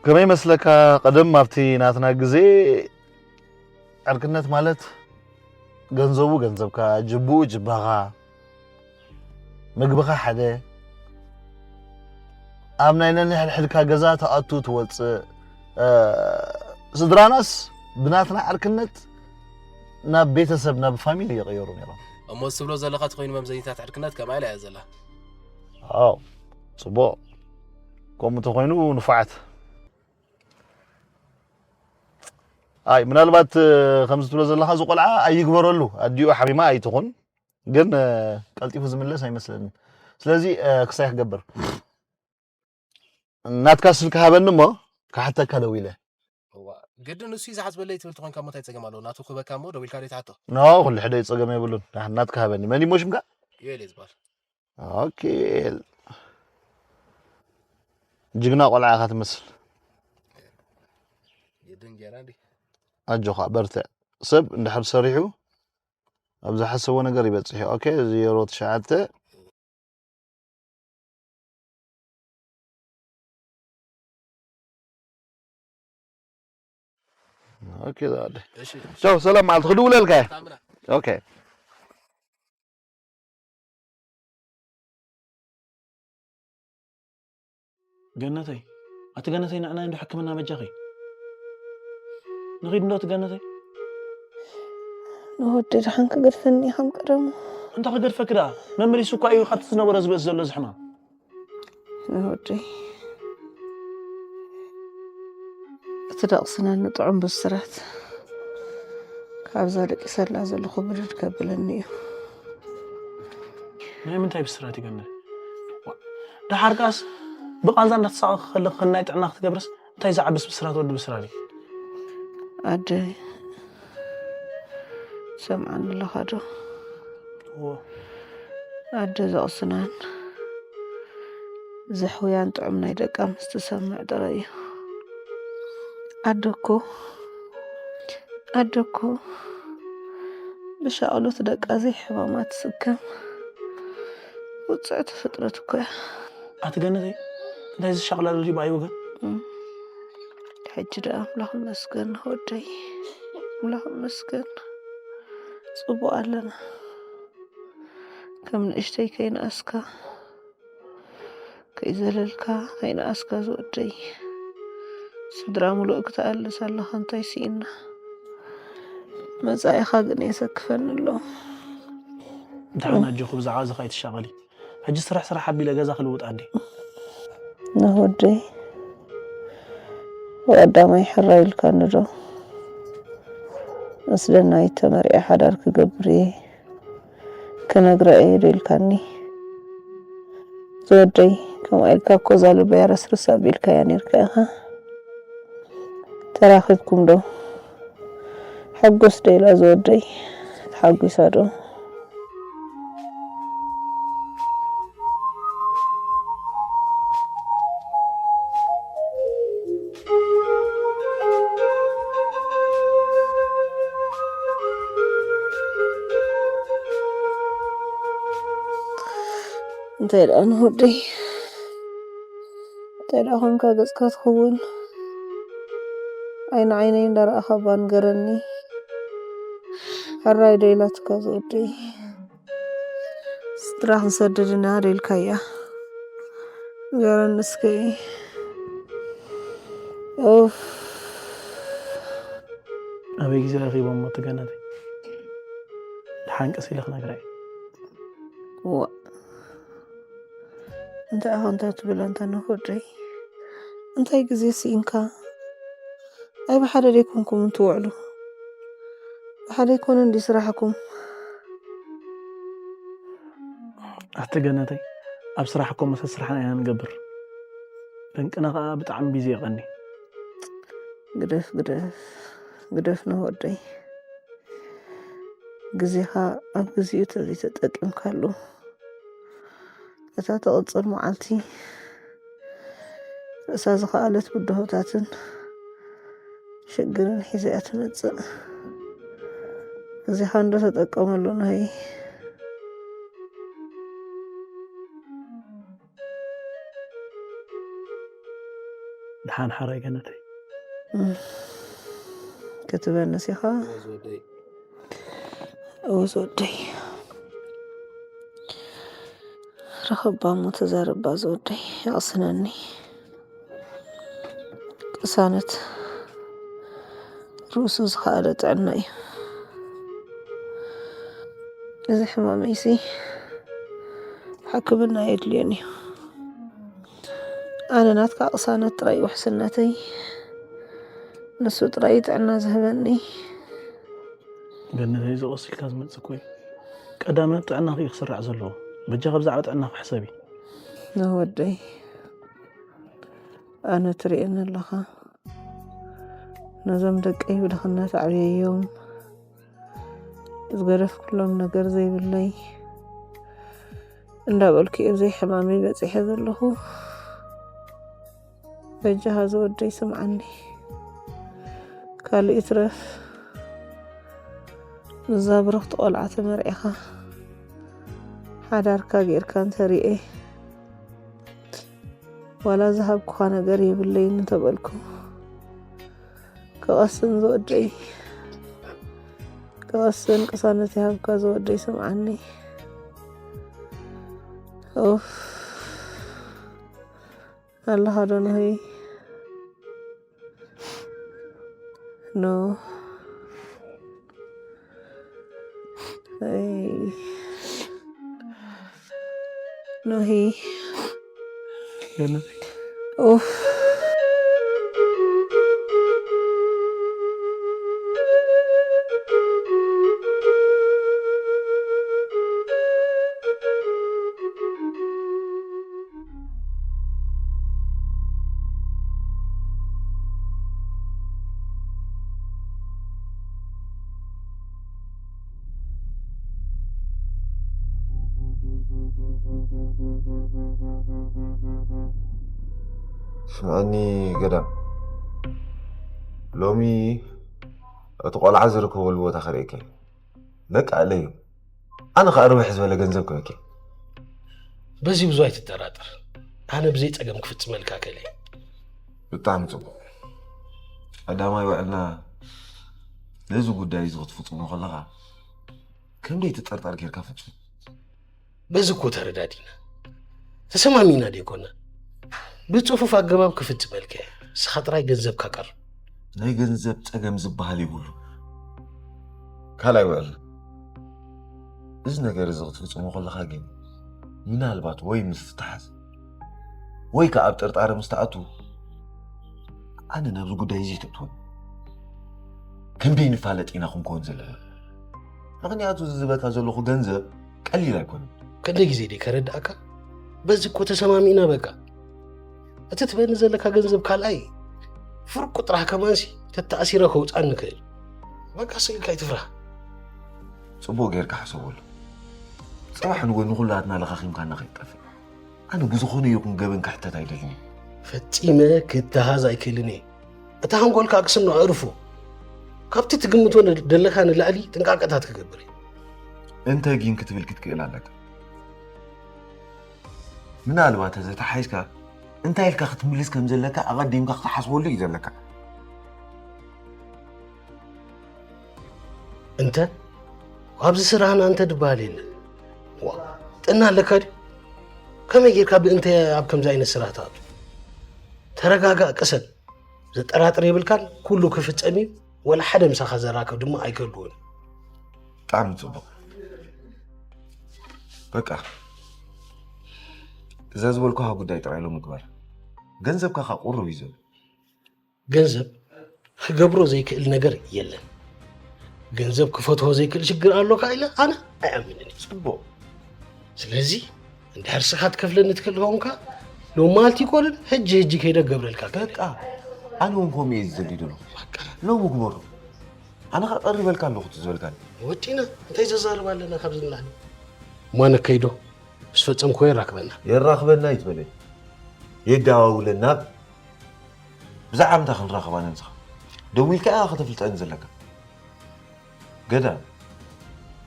ከመይ መስለካ? ቀደም ኣብቲ ናትና ግዜ ዕርክነት ማለት ገንዘቡ ገንዘብካ፣ ጅብኡ ጅባኻ፣ ምግብኻ ሓደ፣ ኣብ ናይ ነንሕድሕድካ ገዛ ትኣቱ ትወፅእ። ስድራናስ ብናትና ዕርክነት ናብ ቤተሰብ ናብ ፋሚሊ ይቕየሩ ነይሮም። እሞ ዝትብሎ ዘለኻ ተኮይኑ መምዘኒታት ዕርክነት ከምኣ ኢላ እያ ዘላ። ኣው ፅቡቕ። ከምኡ ተኮይኑ ንፉዓት። ኣይ ምናልባት ከምዚ ትብሎ ዘለኻ እዚ ቆልዓ ኣይግበረሉ፣ ኣዲኡ ሓሚማ ኣይትኹን፣ ግን ቀልጢፉ ዝምለስ ኣይመስለንን። ስለዚ ክሳይ ክገብር ናትካ ስልኪ ሃበኒ እሞ ክሓተካ ደው ኢለ። ግድን ንሱ እዩ ዝሓስበለይ ትብል ተኾንካ እሞ እንታይ ፀገም ኣለዎ? ናቱ ክበካ እሞ ደው ኢልካ ዶ ትሓቶ? ኖ ኩሉ ሕደ እዩ፣ ፀገም የብሉን። ናትካ ሃበኒ። መን እሞ ሽምካ? ዮኤል እዩ ዝበሃል። ኦኬ። ጅግና ቆልዓ ኢኻ ትመስል። ግድን ጌራ እንዲ ኣጆኻ በርትዕ። ሰብ እንድሕር ሰሪሑ ኣብ ዝሓሰቦ ነገር ይበፅሕ እዩ። ኦኬ ዜሮ ትሽዓተ ኦኬ ዛደ እሺ ቻው ሰላም ማለት ክድውለልካ እየ። ታምና ኦኬ ገነተይ ኣቲ ገነተይ ንዕና እንዶ ሕክምና በጃኺ ንኺድ እንዶ እቲ ገነተይ ንወዲ ድሓን ክገድፈኒ ከም ቀደሙ እንተ ክገድፈኪ ደኣ መመሊሱ እኳ እዩ ካብቲ ዝነበሮ ዝበእስ ዘሎ እዚ ሕማም ንወደይ እቲ ደቕስና ንጥዑም ብስራት ካብዛ ደቂሰላ ዘለኹ ብርድ ከብለኒ እዩ ናይ ምንታይ ብስራት ይገምል ደሓር ከኣስ ብቓንዛ እንዳተሳቐ ከለኽ ናይ ጥዕና ክትገብርስ እንታይ ዝዓብስ ብስራት ወዲ ብስራት እዩ ኣደ ሰምዓኒ ኣለኻ ዶ እዎ ኣደ ዘቕስናን ዘሕውያን ጥዑም ናይ ደቃ ምስ ትሰምዕ ጥራይ እዩ ኣደ እኮ ኣደ እኮ ብሻቕሎት ደቃ ዘይሕማማ ትስከም ውፅዕቲ ፍጥረት እኮ እያ ኣቲ ገነተይ እንታይ ዝሻቕላ ዘሎ ዲባ ኣይወገን ሕጂ ደኣ ኣምላኽ ይመስገን ወደይ ኣምላኽ ይመስገን ጽቡቕ ኣለና ከም ንእሽተይ ከይንኣስካ ከይዘለልካ ከይንኣስካ ዝወደይ ስድራ ሙሉእ ክትኣልስ ኣለኻ እንታይ ስኢና መጻኢኻ ግን የሰክፈኒ ኣሎ ድሓን ኣጆኹ ብዛዕባ እዚ ከይትሻቐሊ ሕጂ ስራሕ ስራሕ ኣቢለ ገዛ ክልውጥ ኣዲ ንወደይ ወቀዳማይ ሕራይ ኢልካኒ ዶ ምስ ደናይት ተመርዒ ሓዳር ክገብር እየ ክነግራ እየ ዶ ኢልካኒ ዝወደይ ከምኣ ኢልካ እኮ እዛ ልበያ ረስርስ ኣቢልካያ ነርካ ኢኻ ተራኺብኩም ዶ ሓጎስ ዶ ኢላ ዝወደይ ተሓጒሳ ዶ እንታይ ደኣ ንወደይ እንታይ ደኣ ኮንካ ገጽካ ትኽውን ዓይኒ ዓይነይ እንዳረኣኻ እባ ንገረኒ ሕራይ ዶ ኢላትካ ዝወደይ ስድራ ክንሰድድ ኢና ዶ ኢልካያ ንገረኒ እስከ ኡፍ ኣበይ ግዜ ረኺቦሞ እቲ ገነተይ ደሓን ቀስ ኢለ ክነግራ እየ ዋእ እንታይ ኢኻ እንታይ ትብል ኣንታ ንኹደይ እንታይ ግዜ ስኢንካ ኣይ ብሓደ ደይኮንኩም እንትውዕሉ ብሓደ ይኮነ እንዲ ስራሕኩም ኣቲ ገነተይ ኣብ ስራሕ እኮ መሰል ስራሕና ኢና ንገብር ደንቅና ከዓ ብጣዕሚ ቢዚ የቐኒ ግደፍ ግደፍ ግደፍ ንወደይ ግዜኻ ኣብ ግዜኡ ተዘይተጠቂምካሉ እታ ትቕጽል መዓልቲ ርእሳ ዝኸኣለት ብድሆታትን ሽግርን ሒዛ እያ ትመጽእ። እዚኻ እንዶ ተጠቀመሉ ናይ ደሓን ሓራይ ገነተይ። ክትበንስ ኢኻ። እወ ዝወደይ፣ ረኸባ እሞ ተዛረባ ዝወደይ፣ የቕስነኒ። ቅሳነት ርእሱ ዝኸኣለ ጥዕና እዩ። እዚ ሕማመይሲ ሕክምና የድልዮን እዩ። ኣነ ናትካ ቅሳነት ጥራይ ውሕስነተይ፣ ንሱ ጥራይ ጥዕና ዝህበኒ። ገነተይ፣ እዚ ቀስ ኢልካ ዝመጽእ እኮ እዩ። ቀዳምነት ጥዕናኺ እዩ ክስራዕ ዘለዎ። በጃኺ ብዛዕባ ጥዕናኺ ሕሰቢ። ንወደይ ኣነ ትርእየኒ ኣለኻ። ነዞም ደቀይ ብድኽነት ኣዕብየዮም። ዝገደፍኩሎም ነገር ዘይብለይ እንዳበልኩ እየ ዘይሕማመይ በጺሐ ዘለኹ። በጃኻ ዝወደይ ስምዓኒ። ካልእ ይትረፍ፣ ምስዛ ብርኽቲ ቆልዓ ተመርዒኻ ሓዳርካ ጌርካ እንተሪኤ፣ ዋላ ዝሃብኩኻ ነገር የብለይን እንተበልኩ፣ ክቐስን ዝወደይ፣ ክቐስን ቅሳነት ይሃብካ ዝወደይ ስምዓኒ። ኡፍ። ኣለኻ ዶ ንሆይ? ኖ። ኣይ። ኖሂ። ገነተይ። ኡፍ። ስምዐኒ ገዳም፣ ሎሚ እቲ ቆልዓ ዝርከበሉ ቦታ ከርእየካ እየ። በቃ እለዮ። ኣነ ኸኣ ርብሕ ዝበለ ገንዘብ ክበኪ። በዚ ብዙ ኣይትጠራጠር። ኣነ ብዘይ ጸገም ክፍጽመልካ ከለ። ብጣዕሚ ጽቡቕ። ቀዳማይ ውዕልና ነዚ ጉዳይ እዚ ክትፍጽሞ ከለኻ ከም ደይትጠርጠር ጌርካ ፍጹም። በዚ እኮ ተረዳዲና ተሰማሚና ደይኮና። ብጽፉፍ ኣገባብ ክፍጽመልካ እየ። ንስኻ ጥራይ ገንዘብካ ቀርብ። ናይ ገንዘብ ጸገም ዝበሃል የብሉ። ካልኣይ ውዕልና፣ እዚ ነገር እዚ ክትፍጽሞ ከለኻ ግን ምናልባት ወይ ምስ ትተሓዝ ወይ ከኣ ኣብ ጥርጣረ ምስ ትኣቱ፣ ኣነ ናብዚ ጉዳይ እዚ ኣይተእትወኒ። ክንደይ ንፋለጥ ኢና ክንከውን ዘለና። ምኽንያቱ እዚ ዝበካ ዘለኹ ገንዘብ ቀሊል ኣይኮነን። ክንደይ ግዜ ደይ ከረድኣካ? በዚ እኮ ተሰማሚእና በቃ። እቲ ትበኒ ዘለካ ገንዘብ ካልኣይ ፍርቁ ጥራሕ ከማንሲ ተተኣሲረ ከውፅኣኒ ይኽእል። በቃ ስኢልካ ኣይትፍራህ። ጽቡቕ ጌርካ ሕሰበሉ። ጽባሕ ንጎ ንኹላትና ለኻኺምካና ከይትጠፍእ። ኣነ ብዝኾነ ይኹን ገበን ክሕተት ኣይደልን እየ። ፈጺመ ክተሃዝ ኣይክእልን እየ። እታ ሓንጎልካ ኣቅስኖ ኣዕርፎ። ካብቲ ትግምቶ ደለካ ንላዕሊ ጥንቃቀታት ክገብር እየ። እንተ ጊን ክትብል ክትክእል ኣለካ። ምናልባት ተዘተሓይዝካ እንታይ ኢልካ ክትምልስ ከም ዘለካ ኣቐዲምካ ክትሓስበሉ እዩ ዘለካ። እንተ ኣብዚ ስራህና እንተ ድበሃል የለን። ዋ፣ ጥና ኣለካ ድዩ? ከመይ ጌርካ ብእንተ ኣብ ከምዚ ዓይነት ስራሕ ትኣቱ? ተረጋጋእ፣ ቅሰን። ዘጠራጥር የብልካን፣ ኩሉ ክፍጸም እዩ። ወላ ሓደ ምሳኻ ዘራክብ ድማ ኣይክህልዎን። ብጣዕሚ ጽቡቕ። በቃ፣ እዛ ዝበልኩኻ ጉዳይ ጥራይ ሎሚ ግበር። ገንዘብካ ከኣ ቁሩብ እዩ ዘሎ። ገንዘብ ክገብሮ ዘይክእል ነገር የለን። ገንዘብ ክፈትሖ ዘይክእል ሽግር ኣሎ ከ ኢለ ኣነ ኣይኣምንን እየ። ጽቡቕ። ስለዚ እንድሕር ስኻ ትከፍለኒ ትክእል ከውንካ፣ ሎማልቲ ይኮንን ሕጂ ሕጂ ከይደ ገብረልካ ከ። በቃ፣ ኣነ እውን ከምኡ እየ ዝደሊ ዘለኹ። በቃ። ሎሚ ግበሮ። ኣነ ከኣ ቀሪበልካ ኣለኹ እቲ ዝበልካኒ። ወዲና እንታይ ዘዛርብ ኣለና ካብዚ ንላዕሊ? እሞ ኣነ ከይዶ? ምስ ፈጸምክዎ የራኽበና። የራኽበና ይትበለይ የዳዋውለና። ብዛዕባ ምንታይ ክንራኸብ ኣነ ንስኻ ደዊልካ ኢኻ ከተፍልጠኒ ዘለካ። ገዳ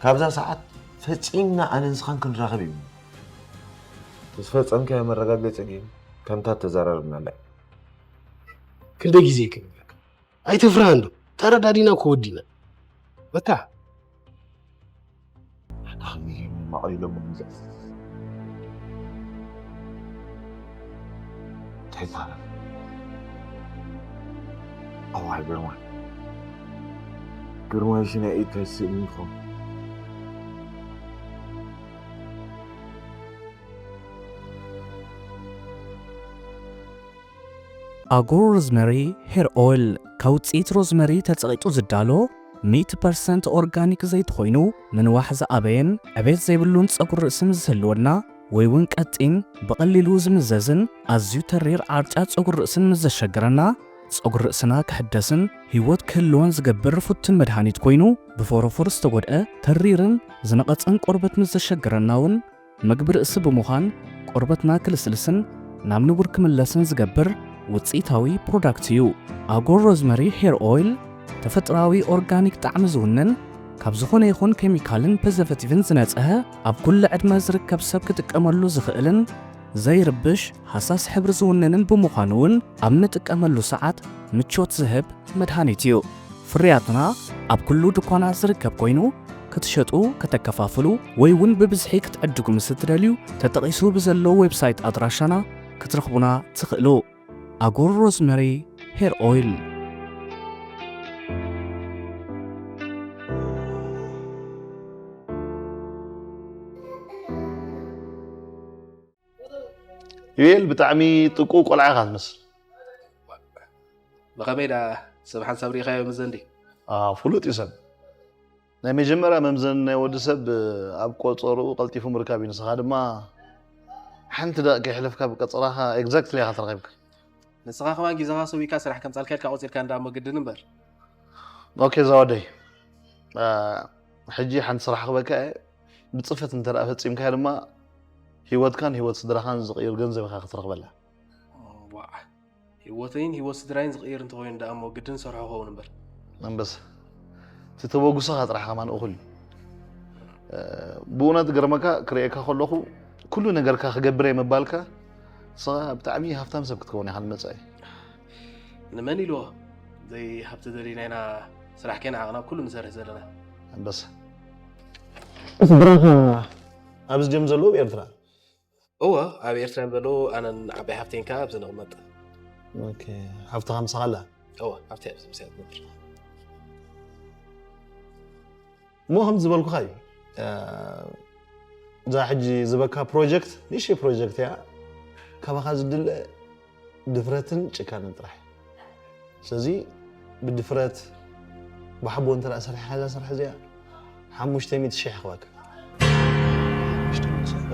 ካብዛ ሰዓት ፈጺምና ኣነ ንስኻን ክንራኸብ እዩ። ምስ ፈጸምካዮ መረጋገጺ ድዩ? ከምታ ተዘራርብናላ። ክንደይ ግዜ ክነግረካ? ኣይትፍራህ እንዶ። ተረዳዲና እኮ ወዲና። በቃ ኣኽሊ ማዕሪሎም ምዘ እንታይ ይባላል? ኣዋይ ግርማይ፣ ግርማይ ሽናይ ኢድ ተስእልኒ ይኸውን። ኣጎር ሮዝመሪ ሄር ኦይል ካብ ውፅኢት ሮዝመሪ ተፀቒጡ ዝዳሎ ሚእቲ ፐርሰንት ኦርጋኒክ ዘይቲ ኮይኑ፣ ምንዋሕ ዝኣበየን ዕቤት ዘይብሉን ፀጉሪ ርእሲ ምስ ዝህልወና ወይ እውን ቀጢን፣ ብቐሊሉ ዝምዘዝን ኣዝዩ ተሪር ዓርጫ ፀጉሪ ርእስን ምስ ዘሸግረና፣ ፀጉሪ ርእስና ክሕደስን ህይወት ክህልዎን ዝገብር ፍቱን መድሃኒት ኮይኑ፣ ብፎሮፎር ዝተጎድአ ተሪርን ዝነቐጸን ቆርበት ምስ ዘሸግረና እውን መግቢ ርእሲ ብምዃን ቆርበትና ክልስልስን ናብ ንቡር ክምለስን ዝገብር ውፅኢታዊ ፕሮዳክት እዩ። ኣጎር ሮዝመሪ ሄር ኦይል ተፈጥሮኣዊ ኦርጋኒክ ጣዕሚ ዝውንን፣ ካብ ዝኾነ ይኹን ኬሚካልን ፕሪዘርቬቲቭን ዝነጽሀ፣ ኣብ ኩሉ ዕድመ ዝርከብ ሰብ ክጥቀመሉ ዝኽእልን ዘይርብሽ ሃሳስ ሕብሪ ዝውንንን ብምዃኑ እውን ኣብ ንጥቀመሉ ሰዓት ምቾት ዝህብ መድሃኒት እዩ። ፍርያትና ኣብ ኩሉ ድኳናት ዝርከብ ኮይኑ፣ ክትሸጡ፣ ከተከፋፍሉ ወይ እውን ብብዝሒ ክትዕድጉ ምስ እትደልዩ፣ ተጠቒሱ ብዘሎ ዌብሳይት ኣድራሻና ክትረኽቡና ትኽእሉ። ኣጎር ሮዝመሪ ሄር ኦይል። ዩኤል ብጣዕሚ ጥቁ ቆልዓ ኢኻ ትመስል። ብኸመይ ዳ ሰብ ሓንሳብ ርኢኻዮ ምዘን ድዩ? ፍሉጥ እዩ ሰብ። ናይ መጀመርያ መምዘኒ ናይ ወዲ ሰብ ኣብ ቆፀርኡ ቀልጢፉ ምርካብ እዩ። ንስኻ ድማ ሓንቲ ደቂ ከይሕለፍካ ብቀፀራኻ ኤግዛክትሊ ኢኻ ተረኺብካ። ንስኻ ከማን ጊዜኻ ሰዊካ ስራሕ ከምፃልካ ኢልካ ቆፂርካ እንዳ እሞ ግድን እምበር። ኦኬ ዛወደይ፣ ሕጂ ሓንቲ ስራሕ ክበካ እየ። ብፅፈት እንተ ፈፂምካዮ ድማ ህይወትካን ህይወት ስድራኻን ዝቕይር ገንዘብ ኢኻ ክትረኽበላ። ዋዕ፣ ህይወተይን ህይወት ስድራይን ዝቕይር እንተኾይኑ ደኣ እሞ ግድን ሰርሖ ኸውን እምበር። ኣንበሳ፣ እቲ ተበጉሶኻ ጥራሕ ከማን እኹል እዩ። ብእውነት ገርመካ ክርእየካ ከለኹ ኩሉ ነገርካ ክገብር እየ ምባልካ ንስኻ ብጣዕሚ ሃፍታም ሰብ ክትከውን ኢኻ ንመጻኢ። ንመን ኢልዎ? ዘይሃብቲ ደሊና ኢና ስራሕ ከይነዓቕና ኩሉ ንሰርሕ ዘለና። ኣንበሳ፣ ስድራኻ ኣብዚ ድዮም ዘለዉ? ኤርትራ? እወ፣ ኣብ ኤርትራ እዮም ዘለዉ። ኣነን ዓባይ ሃፍተይን ከኣ ኣብዚ ንቕመጥ። ኦኬ፣ ሃፍትኻ ምሳኻ ኣላ? እወ፣ ሃፍተይ ኣብዚ ምሳይ ትነብር። እሞ ከም ዝበልኩኻ እዩ፣ እዛ ሕጂ ዝበካ ፕሮጀክት ንእሽተይ ፕሮጀክት እያ። ካባኻ ዝድለ ድፍረትን ጭካንን ጥራሕ። ስለዚ ብድፍረት ብሓቦ እንተ ደኣ ሰሪሕኻ እዛ ስራሕ እዚኣ ሓሙሽተ ሚእቲ ሽሕ ይኽበካ።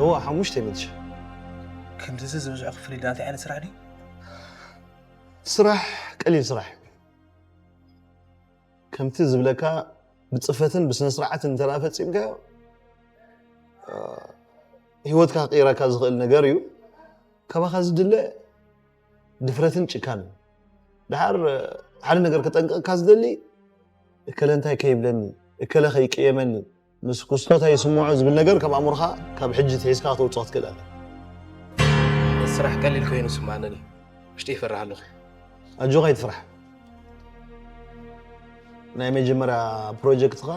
እዋ ሓሙሽተ ሚእቲ ሽሕ። ከምዚ ዝበዝሑ ክፍል ኢልና እንታይ ዓይነት ስራሕ ድዩ? ስራሕ ቀሊል ስራሕ እዩ። ከምቲ ዝብለካ ብፅፈትን ብስነ ስርዓትን እንተ ደኣ ፈፂምካዮ ህይወትካ ክቕይረካ ዝኽእል ነገር እዩ። ካባኻ ዝድለ ድፍረትን ጭካንን። ድሓር ሓደ ነገር ክጠንቀቕካ ዝደሊ እከለ እንታይ ከይብለኒ፣ እከለ ከይቅየመኒ፣ ምስ ክስቶታ ይስምዖ ዝብል ነገር ካብ ኣእምሮኻ ካብ ሕጂ ትሒዝካ ክተውፅኦ ክትክእል ኣለካ። ስራሕ ቀሊል ኮይኑ ስምዓንን እዩ። ውሽጢ ይፈርሕ ኣለኹ። ኣጆኻ ኣይትፍራሕ። ናይ መጀመርያ ፕሮጀክትኻ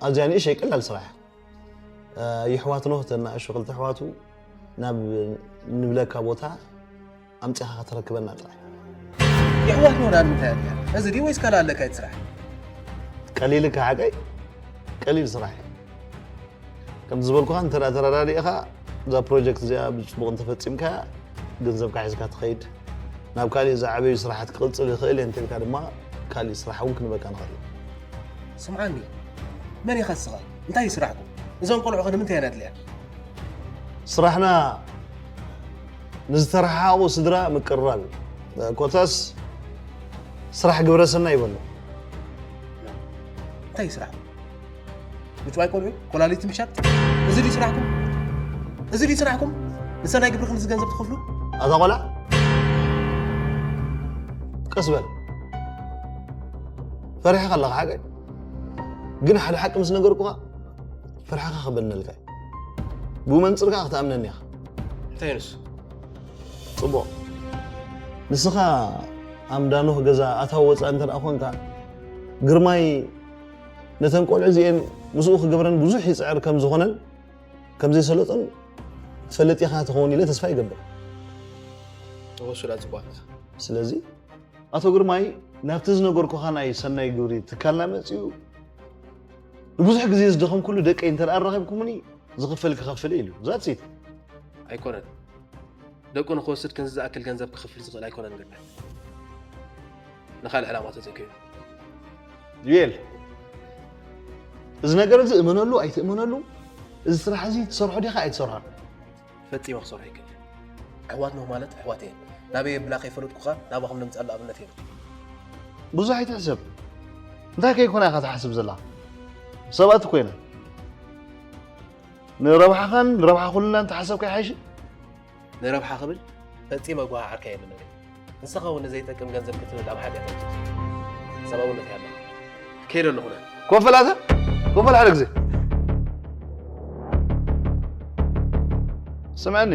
ኣዝያ ንእሽተይ ቀላል ስራሕ። ይሕዋት ኖህ ተናእሹ ክልተ ኣሕዋቱ ናብ ንብለካ ቦታ ኣምጺኻ ከተረክበና ጥራሕ። የሕዋት ኖህ ዳን ምንታይ ኣድልያ? እዚ ድዩ ወይስ ካልእ ኣለካ እቲ ስራሕ? ቀሊል እካ ሓቀይ፣ ቀሊል ስራሕ እዩ። ከም ዝበልኩኻ እንተ ደኣ ተረዳዲእኻ እዛ ፕሮጀክት እዚኣ ብጽቡቕ እንተፈጺምካ ገንዘብካ ሒዝካ ትኸይድ፣ ናብ ካሊእ ዝዓበዩ ስራሓት ክቕጽል ይኽእል እየ እንተልካ ድማ ካሊእ ስራሕ እውን ክንበካ ንኽእል። ስምዓኒ፣ መን ኢኻ እስኻ? እንታይ እዩ ስራሕኩም? እዞም ቆልዑ ከ ንምንታይ ኢና ኣድልያ? ስራሕና ንዝተረሓሓቑ ስድራ ምቅርራብ እዩ። ኮታስ ስራሕ ግብረ ሰናይ ይበሎ። እንታይ እዩ ስራሕኩም? ምጭዋይ ቆልዑ፣ ኮላሊት ምሻጥ፣ እዚ ድዩ ስራሕኩም? እዚ ድዩ ስራሕኩም? ንሰናይ ግብሪ ክንዚ ገንዘብ ትኸፍሉ? ኣታ ቆልዓ፣ ቀስ በል። ፈሪሕኻ ኣለኻ ሓቀይ። ግን ሓደ ሓቂ ምስ ነገርኩኻ፣ ፍርሕኻ ክበነልካ እዩ። ብኡ መንጽር ከኣ ክትኣምነኒ ኢኻ። እንታይ ንሱ? ጽቡቕ። ንስኻ ኣምዳ ኖህ ገዛ ኣታዊ ወጻኢ እንተ ደኣ ኾንካ፣ ግርማይ ነተን ቆልዑ እዚኤን ምስኡ ክገብረን ብዙሕ ይጽዕር ከም ዝኾነን ከም ዘይሰለጦን ትፈልጥ ኢኻ ትኸውን ኢለ ተስፋ ይገብር። እወ፣ ሱዳን ጽቡቕ ኣለኻ። ስለዚ ኣቶ ግርማይ ናብቲ ዝነገርኩኻ ናይ ሰናይ ግብሪ ትካልና መጺኡ ንብዙሕ ግዜ ዝደኸምኩሉ ደቀይ እንተ ደኣ ኣራኺብኩምኒ ዝኽፈል ክኸፍል ኢሉ። That's it። ኣይኮነን። ደቁ ንኽወስድ ክንዚ ዝኣክል ገንዘብ ክኽፍል ዝኽእል ኣይኮነን ግርማይ። ንኻልእ ዕላማ ተዘይኮይኑ። ዩኤል፣ እዚ ነገር እዚ እመነሉ ኣይትእመነሉ፣ እዚ ስራሕ እዚ ትሰርሖ ዲኻ ኣይትሰርሖን? ፈጺመ ክሰርሖ ኣይክእልን። ኣሕዋት ኖህ ማለት ኣሕዋት እየን። ናበይ የብላ ከይፈለጥኩኻ ናባኹም ንምጻሉ ኣብነት እየን። ብዙሕ ኣይትሕሰብ። እንታይ ከይኮና ኢኻ ትሓስብ ዘላ? ሰባት እኮ ኢና። ንረብሓኻን ንረብሓ ኩልና እንተሓሰብካ ይሓይሽ። ንረብሓ ክብል ፈጺመ ጓሃ ዓርካ የብለይ። ንስኻ እውን ንዘይጠቅም ገንዘብ ክትብል ኣብ ሓጢኣት ኣይትእቱ። ሰብኣውነት እያ ኣለኻ። ከይደ ኣለኹ ኣነ። ኮፍ በል ኣታ፣ ኮፍ በል ሓደ ግዜ። ስምዐኒ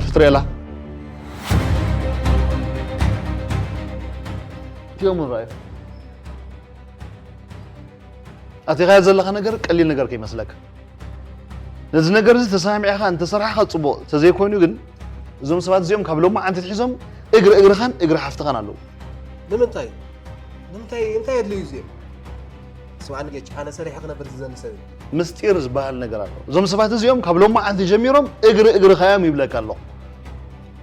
ፍጥሬላ። እቲኦም ንረኣዩ። ኣቲኻዮ ዘለኻ ነገር ቀሊል ነገር ከይመስለካ። ነዚ ነገር እዚ ተሰማሚዕኻ እንተሰራሕኻ ጽቡቕ፣ ተዘይኮይኑ ግን እዞም ሰባት እዚኦም ካብ ሎማዓንቲ ኣትሒዞም እግሪ እግርኻን እግሪ ሓፍትኻን ኣለዉ። ንምንታይ? ንምንታይ? እንታይ የድልዩ እዚኦም? ስምዓኒ ጌች፣ ኣነ ሰሪሐ ክነብር ዝደሊ ሰብ እየ። ምስጢር ዝበሃል ነገር ኣሎ። እዞም ሰባት እዚኦም ካብ ሎማዓንቲ ጀሚሮም እግሪ እግርኻ እዮም ይብለካ ኣለኹ።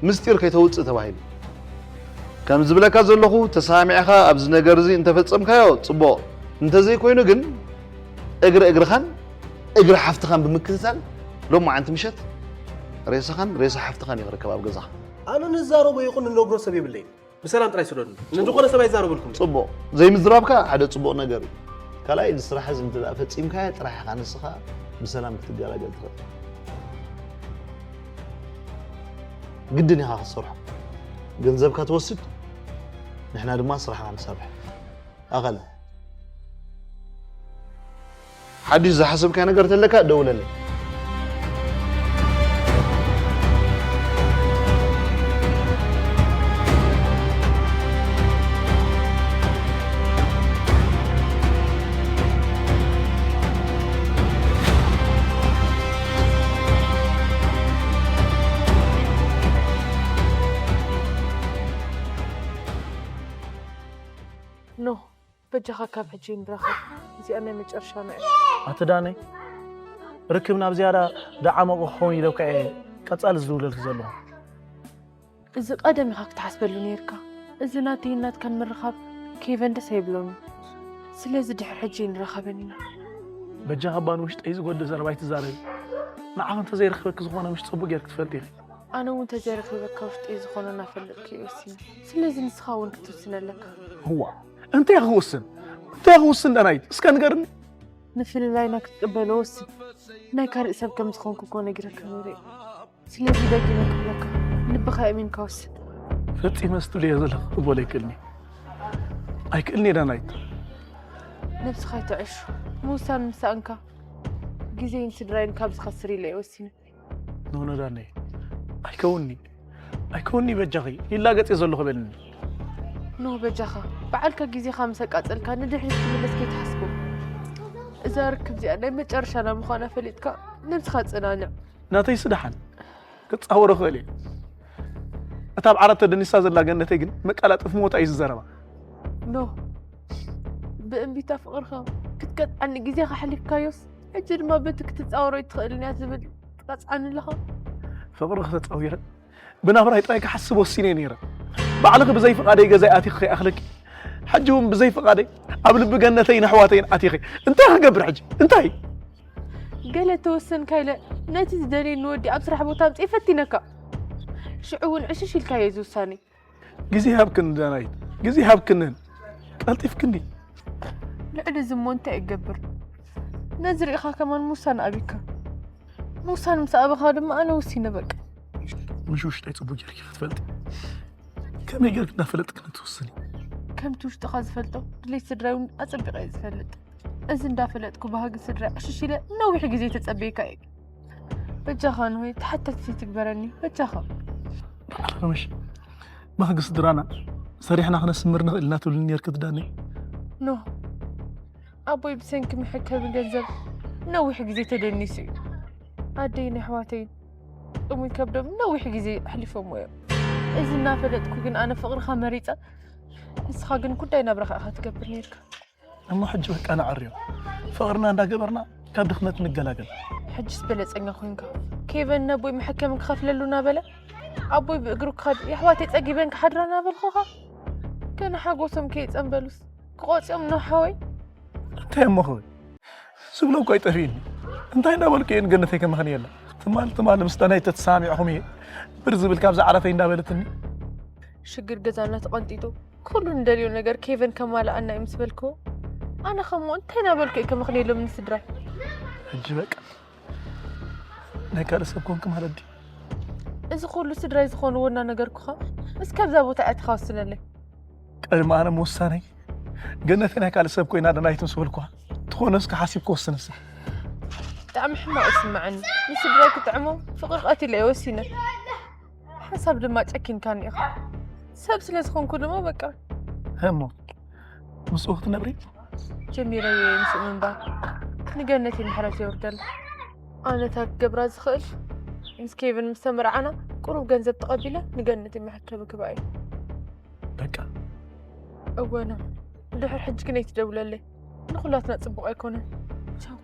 ምስጢር ከይተውጽእ ተባሂሉ። ከም ዝብለካ ዘለኹ ተሰማሚዕኻ ኣብዚ ነገር እዚ እንተፈጸምካዮ ጽቡቕ፣ እንተዘይኮይኑ ግን እግሪ እግርኻን እግሪ ሓፍትኻን ብምክትታል ሎማዓንቲ ምሸት ሬሳኻን ሬሳ ሓፍትኻን እዩ ክርከብ ኣብ ገዛኻ። ኣነ ንዛረቦ ይኹን ንነግሮ ሰብ የብለይን። ብሰላም ጥራይ ስደዱኒ። ንዝኾነ ሰብ ኣይዛረበልኩም። ጽቡቕ። ዘይምዝራብካ ሓደ ጽቡቕ ነገር እዩ። ካልኣይ፣ እዚ ስራሕ እዚ እንተ ደኣ ፈጺምካዮ ጥራሕ ኢኻ ንስኻ ብሰላም ክትገላገል ትኽእል። ግድን ኢኻ ክትሰርሖ። ገንዘብካ ትወስድ፣ ንሕና ድማ ስራሕና ንሰርሕ። ኣኸለ። ሓድሽ ዝሓሰብካዮ ነገር ተለካ ደውለለይ። ኖህ፣ በጃኻ ካብ ሕጂ ንራኸብ። እዚኣ ናይ መጨረሻና እያ። ኣቲ ዳነይ፣ ርክብና ብዝያዳ ደዓመቑ ክኸውን ኢለካ እየ ቀጻሊ ዝድውለልኪ ዘለኹ። እዚ ቀደም ኢኻ ክትሓስበሉ ነይርካ። እዚ ናተይን ናትካን ምርኻብ ኬቨን ደስ ኣይብሎን። ስለዚ ድሕሪ ሕጂ ንራኸበን ኢና። በጃኻ እባ ንውሽጠይ ዝጎድእ ዘረባ ኣይትዛረቢ። ንዓኺ እንተዘይረኺበኪ ዝኾነ ምሽ ጽቡቕ ጌርኪ ትፈልጢ ኢኺ። ኣነ እውን ተዘይረኺበካ ውሽጠይ ዝኾነ እናፈለጥኩ እየ ወሲነ። ስለዚ ንስኻ እውን ክትውስን ኣለካ። እዋ፣ እንታይ ክውስን? እንታይ ክውስን ዳናይት? እስከ ንገርኒ። ንፍልላይና ክትቅበሎ ወስን። ናይ ካልእ ሰብ ከም ዝኾንኩ እኮ ነጊረካ ነይረ እየ። ስለዚ ደጊመ ክብለካ፣ ልብኻ ኣእሚንካ ወስን። ፈጺመ ስትብልዮ ዘለኺ ክቕበሎ ኣይክእልን እየ። ኣይክእልን እየ ዳናይት። ነብስኻ ኣይተዕሹ። ምውሳን ምስ ሰኣንካ፣ ግዜይን ስድራይን ካብ ዝኸስር ኢለ እየ ወሲነ። ኖኖ ዳነይ፣ ኣይከውኒ፣ ኣይከውኒ በጃኺ፣ ይላገጽ እየ ዘለኹ በልኒ። ኖህ በጃኻ፣ በዓልካ ግዜኻ ምስ ኣቃጸልካ ንድሕሪት ክምለስ ከይትሓስቦ። እዛ ርክብ እዚኣ ናይ መጨረሻና ምዃና ፈሊጥካ ነብስኻ ኣጸናንዕ። ናተይሲ ደሓን ክጻወሮ ክእል እየ። እታ ኣብ ዓራት ተደኒሳ ዘላ ገነተይ ግን መቀላጠፊ ሞታ እዩ ዝዘረባ። ኖህ፣ ብእምቢታ ፍቕርኻ ክትቀጥዓኒ ግዜኻ ኣሕሊፍካዮስ፣ ሕጂ ድማ በቲ ክትጻወሮ ኣይትኽእልን እያ ዝብል ትቐጽዓኒ ኣለኻ። ፍቕርኺ ተጻዊረ ብናብራይ ጥራይ ክሓስብ ወሲነ እየ ነይረ። ባዕልኺ ብዘይ ፍቓደይ ገዛይ ኣቲኺ ከይኣኽለኪ፣ ሕጂ እውን ብዘይ ፍቓደይ ኣብ ልቢ ገነተይን ኣሕዋተይን ኣቲኺ። እንታይ ክገብር ሕጂ? እንታይ? ገለ ተወሰንካ ኢለ ነቲ ዝደልየኒ ወዲ ኣብ ስራሕ ቦታ ኣምጺኤ ፈቲነካ። ሽዑ እውን ዕሽሽ ኢልካዮ እዚ ውሳነይ። ግዜ ሃብክኒ ዳናይት፣ ግዜ ሃብክንን ቀልጢፍክኒ። ልዕሊ እዚ እሞ እንታይ እገብር? ነዚ ርኢኻ ከማን ምውሳን ኣቢካ። ንውሳነ ምስ ኣበኻ ድማ ኣነ ወሲነ በቃ። ምሽ ውሽጠይ ጽቡቅ ጌርኪ ክትፈልጢ፣ ከመይ ጌርኪ እንዳፈለጥኪ ክትውስኒ? ከምቲ ውሽጥኻ ዝፈልጦ ድሌት ስድራይ እውን ኣጸቢቐ እየ ዝፈልጥ። እዚ እንዳፈለጥኩ ባህጊ ስድራይ ዕሽሽ ኢለ ነዊሕ ግዜ ተጸበየካ እየ። በጃኻ ንሆይ ተሓተትቲ ትግበረኒ በጃኻ። ምሽ ባህጊ ስድራና ሰሪሕና ክነስምር ንኽእል ኢና ትብልኒ ኔርኪ ትዳኒ። ኖ ኣቦይ ብሰንኪ መሐከቢ ገንዘብ ነዊሕ ግዜ ተደኒሱ እዩ። ኣደይን ኣሕዋተይን ጥሙይ ከብዶም ነዊሕ ግዜ ኣሕሊፎምዎ እዮም። እዚ እናፈለጥኩ ግን ኣነ ፍቕርኻ መሪጸ፣ ንስኻ ግን ጉዳይ ናብራኻ ኢኻ ትገብር ነይርካ። እሞ ሕጂ በቃ ንዓርዮ፣ ፍቕርና እንዳገበርና ካብ ድኽነት ንገላገል። ሕጅስ በለጸኛ ኮንካ። ኬቨን ነቦይ መሐከሚ ክኸፍለሉ እናበለ ኣቦይ ብእግሩ ክኸድ የሕዋተይ ጸጊበን ክሓድራ እናበልኩኻ፣ ገና ሓጎሶም ከይጸንበሉስ ክቖጽዮም ነው ሓወይ። እንታይ እሞ ኸወይ ዝብሎ እኮ ኣይጠፍእኒ። እንታይ እንዳበልኩ እየ ንገነተይ ከመኽንየላ? ትማል ትማል ምስ ዳናይት ተተሳሚዕኹም እየ ብር ዝብል ካብዛ ዓራተይ እንዳበለትኒ። ሽግር ገዛና ተቐንጢጡ ኩሉ ንደልዮ ነገር ኬቨን ከማልኣና እዩ ምስ በልክዎ፣ ኣነ ኸሞ እንታይ እናበልኩ እየ ከመኽንየሎም ንስድራይ? ሕጂ በቃ ናይ ካልእ ሰብ ኮንክ ማለት ድዩ? እዚ ኩሉ ስድራይ ዝኾንዎ እናነገርኩኻ እስከ ኣብዛ ቦታ ኣእትኻ ወስነለይ። ቀድሚ ኣነ ምውሳነይ ገነተይ ናይ ካልእ ሰብ ኮይና ዳናይት ምስ በልኩዋ ትኾነስ ክሓሲብ ክወስንስ። ብጣዕሚ ሕማቕ ይስምዓኒ። ንስድራይ ክጥዕሞም ፍቕሪ ቀቲለ እየ ወሲነ። ሓንሳብ ድማ ጨኪንካኒ ኢኻ። ሰብ ስለ ዝኾንኩ ድማ በቃ። እሞ ምስኡ ክትነብሪ? ጀሚረዮ እየ ምስኡ ምንባር። ንገነተይ ምሕረት የውርደላ። ኣነ እታ ክገብራ ዝኽእል ምስ ኬቨን ምስ ተመርዓና ቁሩብ ገንዘብ ተቐቢለ ንገነተይ መሐከቢ ክህባ እየ። በቃ። እወ ነው። ድሕር ሕጂ ግን ኣይትደውለለይ። ንኹላትና ጽቡቕ ኣይኮነን። ቻው።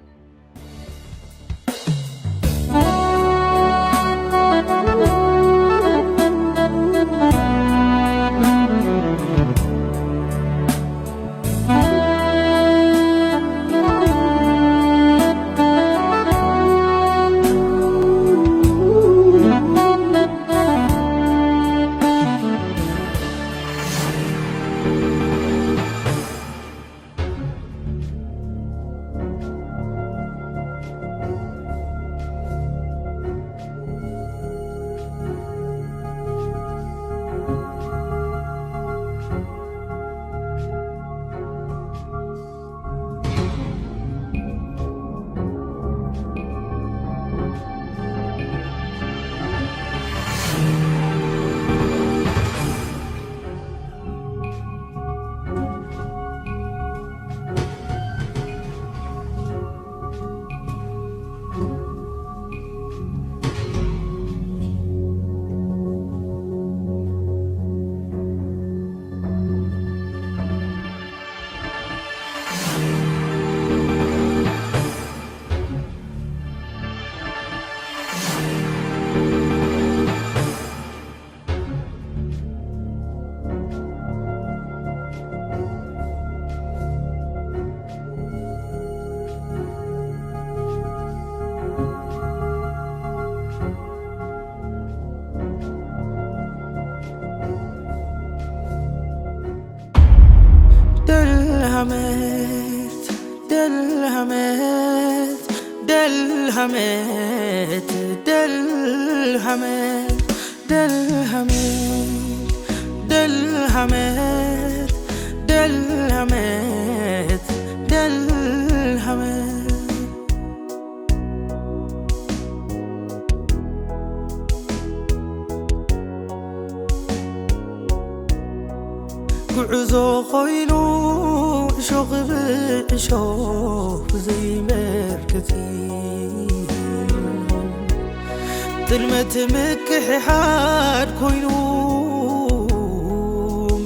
ደልሃመት ደልሃመት ደልሃመት ደልሃመት ደልሃመት ደልሃመት ደልሃመት ደልሃመት ጉዕዞ ኾይኑ እሾኽ ብእሾኽ ብዘይመርገጺ ጥልመት ምክሕሓድ ኮይኑ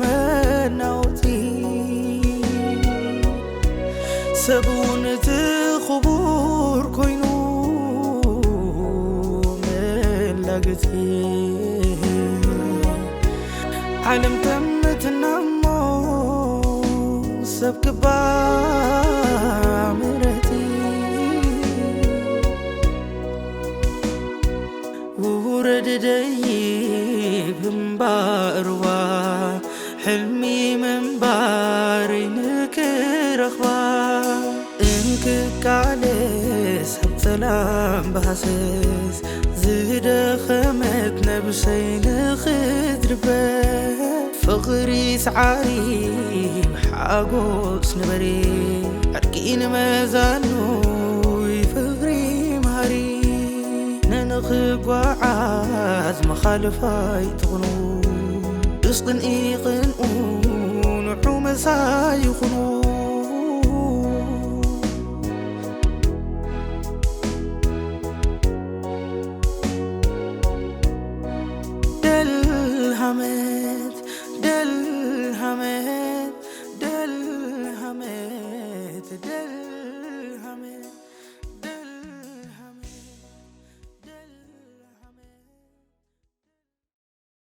መናወጺ ሰብ እውን እቲ ክቡር ኮይኑ መላገጺ ዓለም ተምትና እሞ ሰብ ክባ ምረጺ ውረድ ደይብ እምባርዋ ሕልሚ ምንባረይ ንክረኽባ እንክቃለስ ኣብ ሰላም ብሃሰስ ዝደኸመት ነብሰይ ንኽትድበ ፍቕሪ ሰዓሪ ሓጎስ ንበሪ ዕርቂ ንመዛኑይ ፍቕሪ መሃሪ ነንኽጓዓዝ መኻልፋይ ትኹኑ እስቕን ኢቕንኡ ንሑ መሳይ ይኹኑ